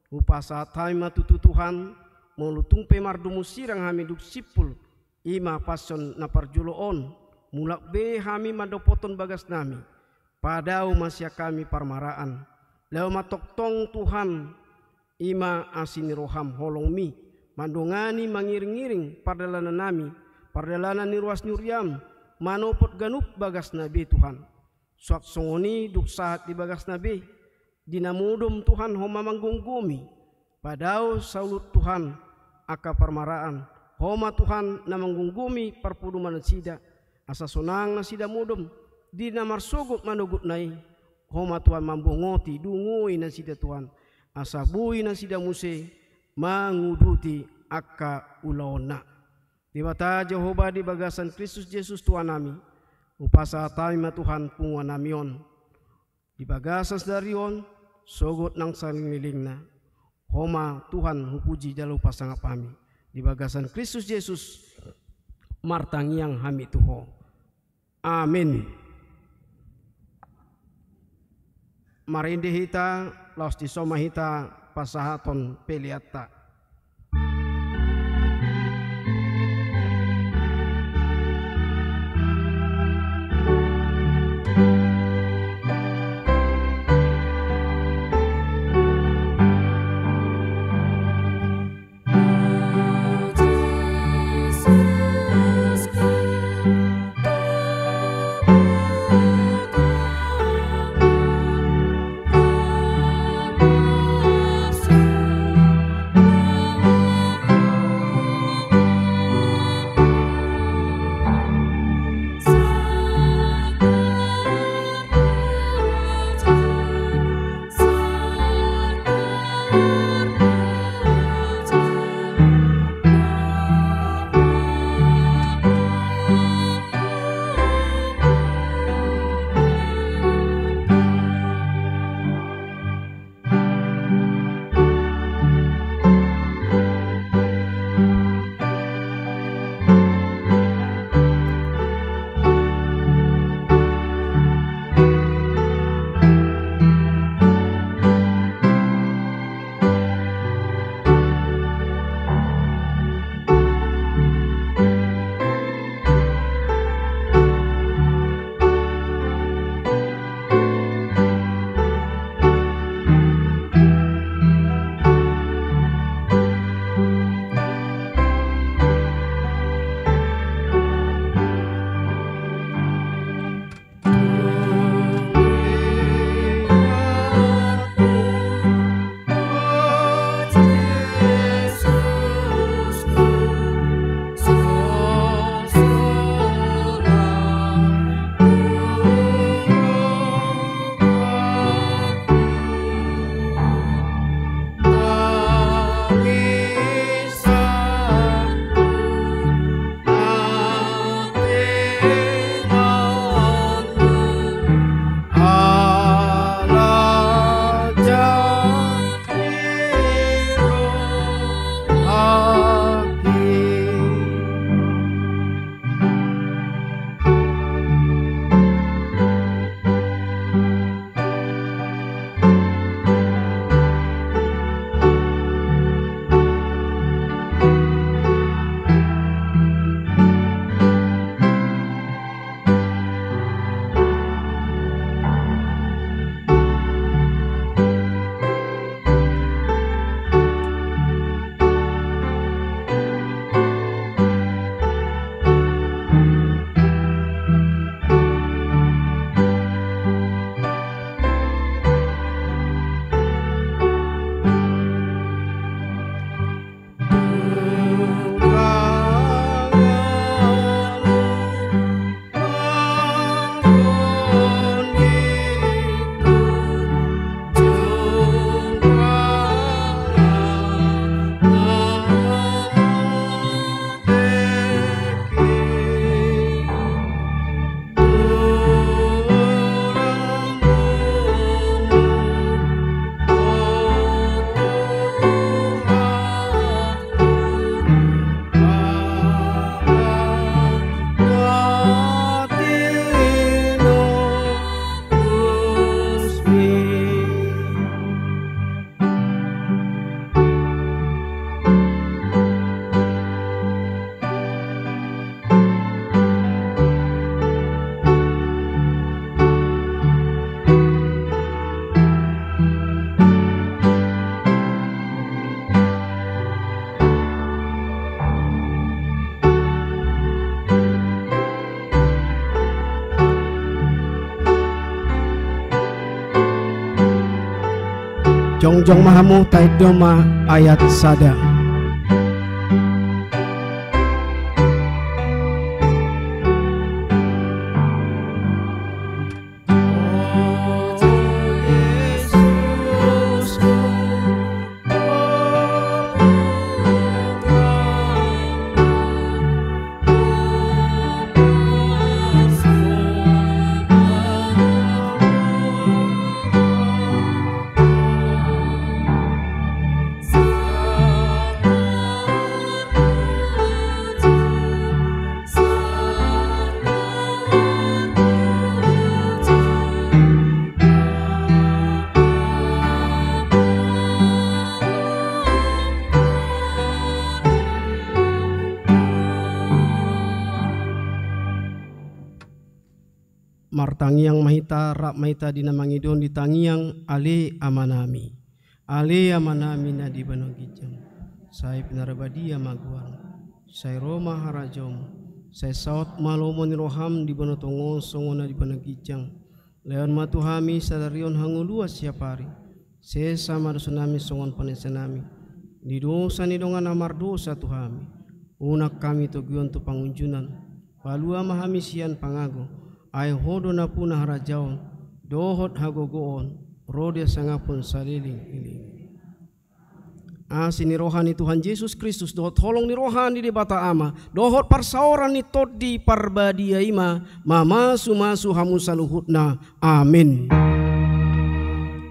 hupasahat hami ma tutu Tuhan, molo tung pe mardomu sirang hami dung simpul, i ma pason na parjolo on, mulak be hami mandapothon bagas nami, padao ma sian hami parmaraan, laho ma tongtong Tuhan, i ma asi ni roham holongmi, mandongani mangiring-iring pardalanan nami, pardalanan ni ruas ni huriam, manopot ganup bagasna be Tuhan. Suang songon i dung sahat di bagasna be, di na modom Tuhan Ho ma manggomgomi, padao saluhut Tuhan angka parmaraan, Ho ma Tuhan na manggomgomi parpodoman nasida, asa sonang nasida modom, di na marsogot manogotna i, Ho ma Tuhan mambongoti, dungoi nasida Tuhan, asa boi nasida muse manguduti angka ulaonna. Debata Jahowa di bagasan Kristus Jesus Tuhan nami, hupasahat hami ma Tuhan punguan nami on, di bagasan sadari on, sogot nang saleleng-lelengna, Ho ma Tuhan hupuji jala hupasangap hami, di bagasan Kristus Jesus, martangiang hami tu Ho. Amen. Marende hita, laos dison ma hita pasahathon peleanta. Jongjong ma hamu, taendehon ma ayat sada. Martangiang ma hita, rap ma hita di na mangidon di tangiang. Ale Amanami. Ale Amanami na di banua ginjang, sai pinarbadia ma goarmu, sai ro ma harajaonmu, sai saut ma lomo ni roham di banua tonga on songon na di banua ginjang. Lehon ma tu hami sadari on hangoluan siapari. Sesa ma dosanami songon panesanami di dosa ni dongan na mardosa tu hami. Unang hami toguon tu pangunjunan. Palua ma hami sian pangago. Ai Ho do nampuna harajaon dohot hagogoon ro di hasangapon saleleng ni lelengmi. Asi ni roha ni Tuhan Jesus Kristus dohot holong ni roha ni Debata Ama dohot parsaoran ni Tondi Parbadia i ma mamasumasu hamu saluhutna. Amen.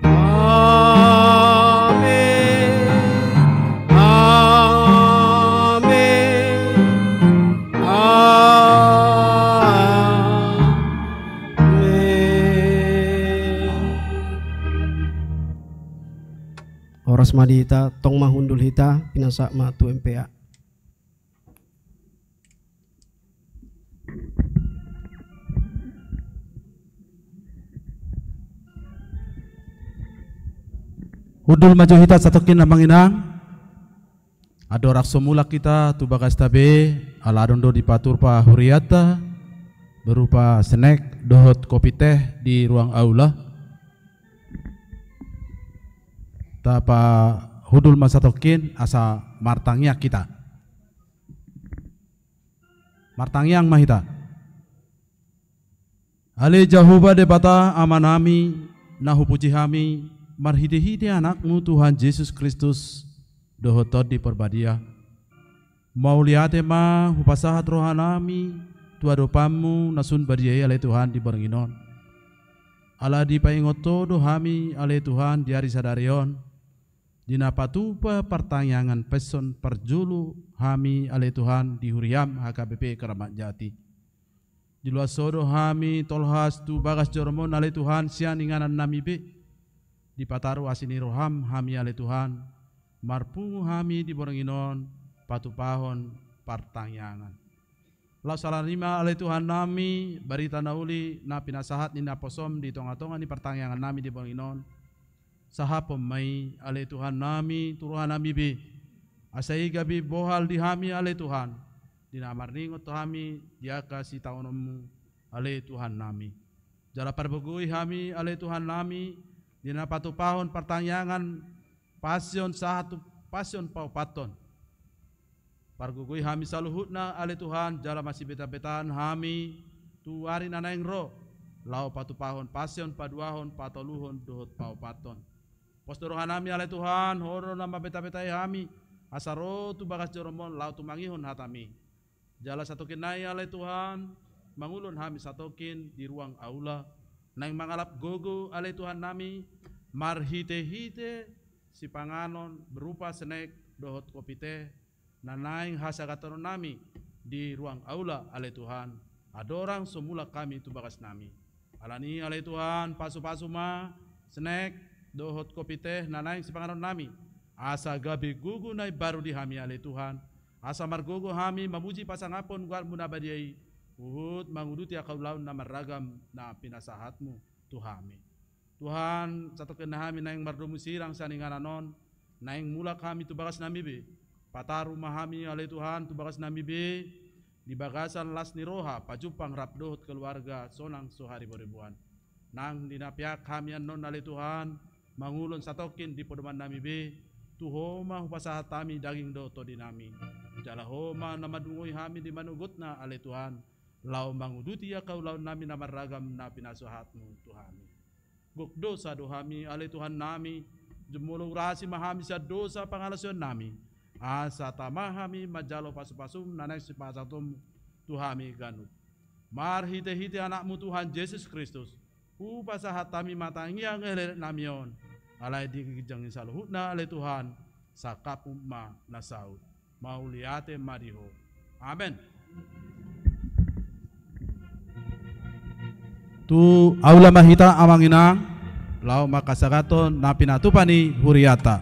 Amen. Amen. Amen. Horas ma di hita, tong ma hundul hita, pinasahat ma tu M P A. Hundul ma jo hita satongkin amang inang. Andorang so mulak hita tu bagasta be, ala adong do dipaturpa hurianta berupa snack dohot kopi teh di ruang aula. Tapahundul ma satongkin asa martangiang hita. Martangiang ma hita. Ale Jahowa Debata Amanami, na hupuji hami marhitehite Anakmu Tuhan Jesus Kristus dohot Tondi Parbadia. Mauliate ma hupasahat rohanami tu adopanMu na sun badia i, ale Tuhan, di borngin on. Ala dipaingot Ho do hami, ale Tuhan, di ari sadari on, di na patupa partangiangan passion parjolo hami, ale Tuhan, di huriaM H K B P Keramat Jati. Diloas Ho do hami tolhas tu bagas joroMon, ale Tuhan, sian inganannami be. Dipataru asi ni rohaM hami, ale Tuhan, marpungu hami di borngin on patupahon partangiangan. Laos alani i ma, ale Tuhannami, barita na uli na pinasahat ni naposoM di tongatonga ni partangiangannami di borngin on. Sahaphon ma i, ale Tuhannami, tu rohanami be, asa i gabe bohal di hami, ale Tuhan, di na marningot hami di angka sitaononMu, ale Tuhannami. Jala pargogoi hami, ale Tuhannami, di na patupahon partangiangan passion sahat tu passion paopathon. Pargogoi hami saluhutna, ale Tuhan, jala masibetabetaon hami tu ari na naeng ro, laho patupahon passion paduahon, patoluhon dohot paopathon. Pos do rohanami, ale Tuhan, Ho do na mambetabetai hami, asa ro tu bagas joroMon laho tumangihon hataMi. Jala satongkin nai, ale Tuhan, mangulon hami satongkin di ruang aula, naeng mangalap gogo, ale Tuhannami, marhitehite sipanganon berupa snack dohot kopi teh, na naeng hasagatononnami di ruang aula, ale Tuhan, andorang so mulak hami tu bagasnami. Alani i, ale Tuhan, pasupasu ma snack dohot kopi teh na naeng sipanganonnami, asa gabe gogo na imbaru di hami, ale Tuhan, asa margogo hami mamuji pasangaphon goarMu na badia i, huhut manguduti angka ulaon na marragam na pinasahatMu tu hami. Tuhan, satongkin nai hami naeng mardomu sirang sian inganan on, naeng mulak hami tu bagasnami be. Pataru ma hami, ale Tuhan, tu bagasnami be, di bagasan las ni roha, pajumpang rap dohot keluarga, sonang so hariboriboan. Nang di na peak hami annon, ale Tuhan, mangulon satongkin di podoman nami be, tu Ho ma hupasahat hami daging dohot tondi nami. Jala Ho ma na mandungoi hami di manogotna ale Tuhan, laho manguduti angka ulaon nami na marragam na pinasahatmu tu hami. Gok dosa do hami ale Tuhan nami, jumolo urasi ma hami sian dosa pangalaosion nami, asa tama hami manjalo pasupasum na naeng sipasahatonmu tu hami ganup. Marhitehite Anakmu Tuhan Jesus Kristus, hupasahat hami ma tangiang elek nami on, alai di ginjang ni saluhutna ale Tuhan, sangkapmu ma na saut. Mauliate ma di Ho. Amen. Tu aula ma hita amang inang, laho mangkasagathon na pinatupa ni huriata.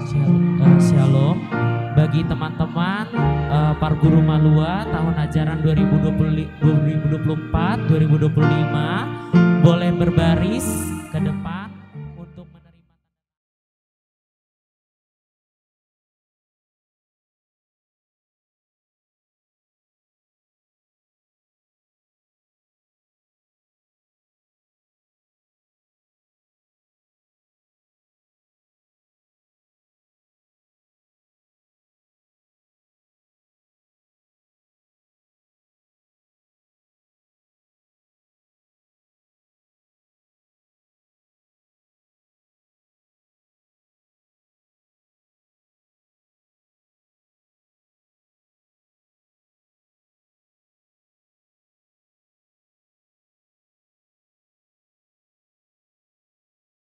Syal-, eh, Shalom. Bagi teman-teman, eh, Parguru Malua tahun ajaran dua ribu dua puluh li-, dua ribu dua puluh empat, dua ribu dua puluh lima, boleh berbaris ke depan.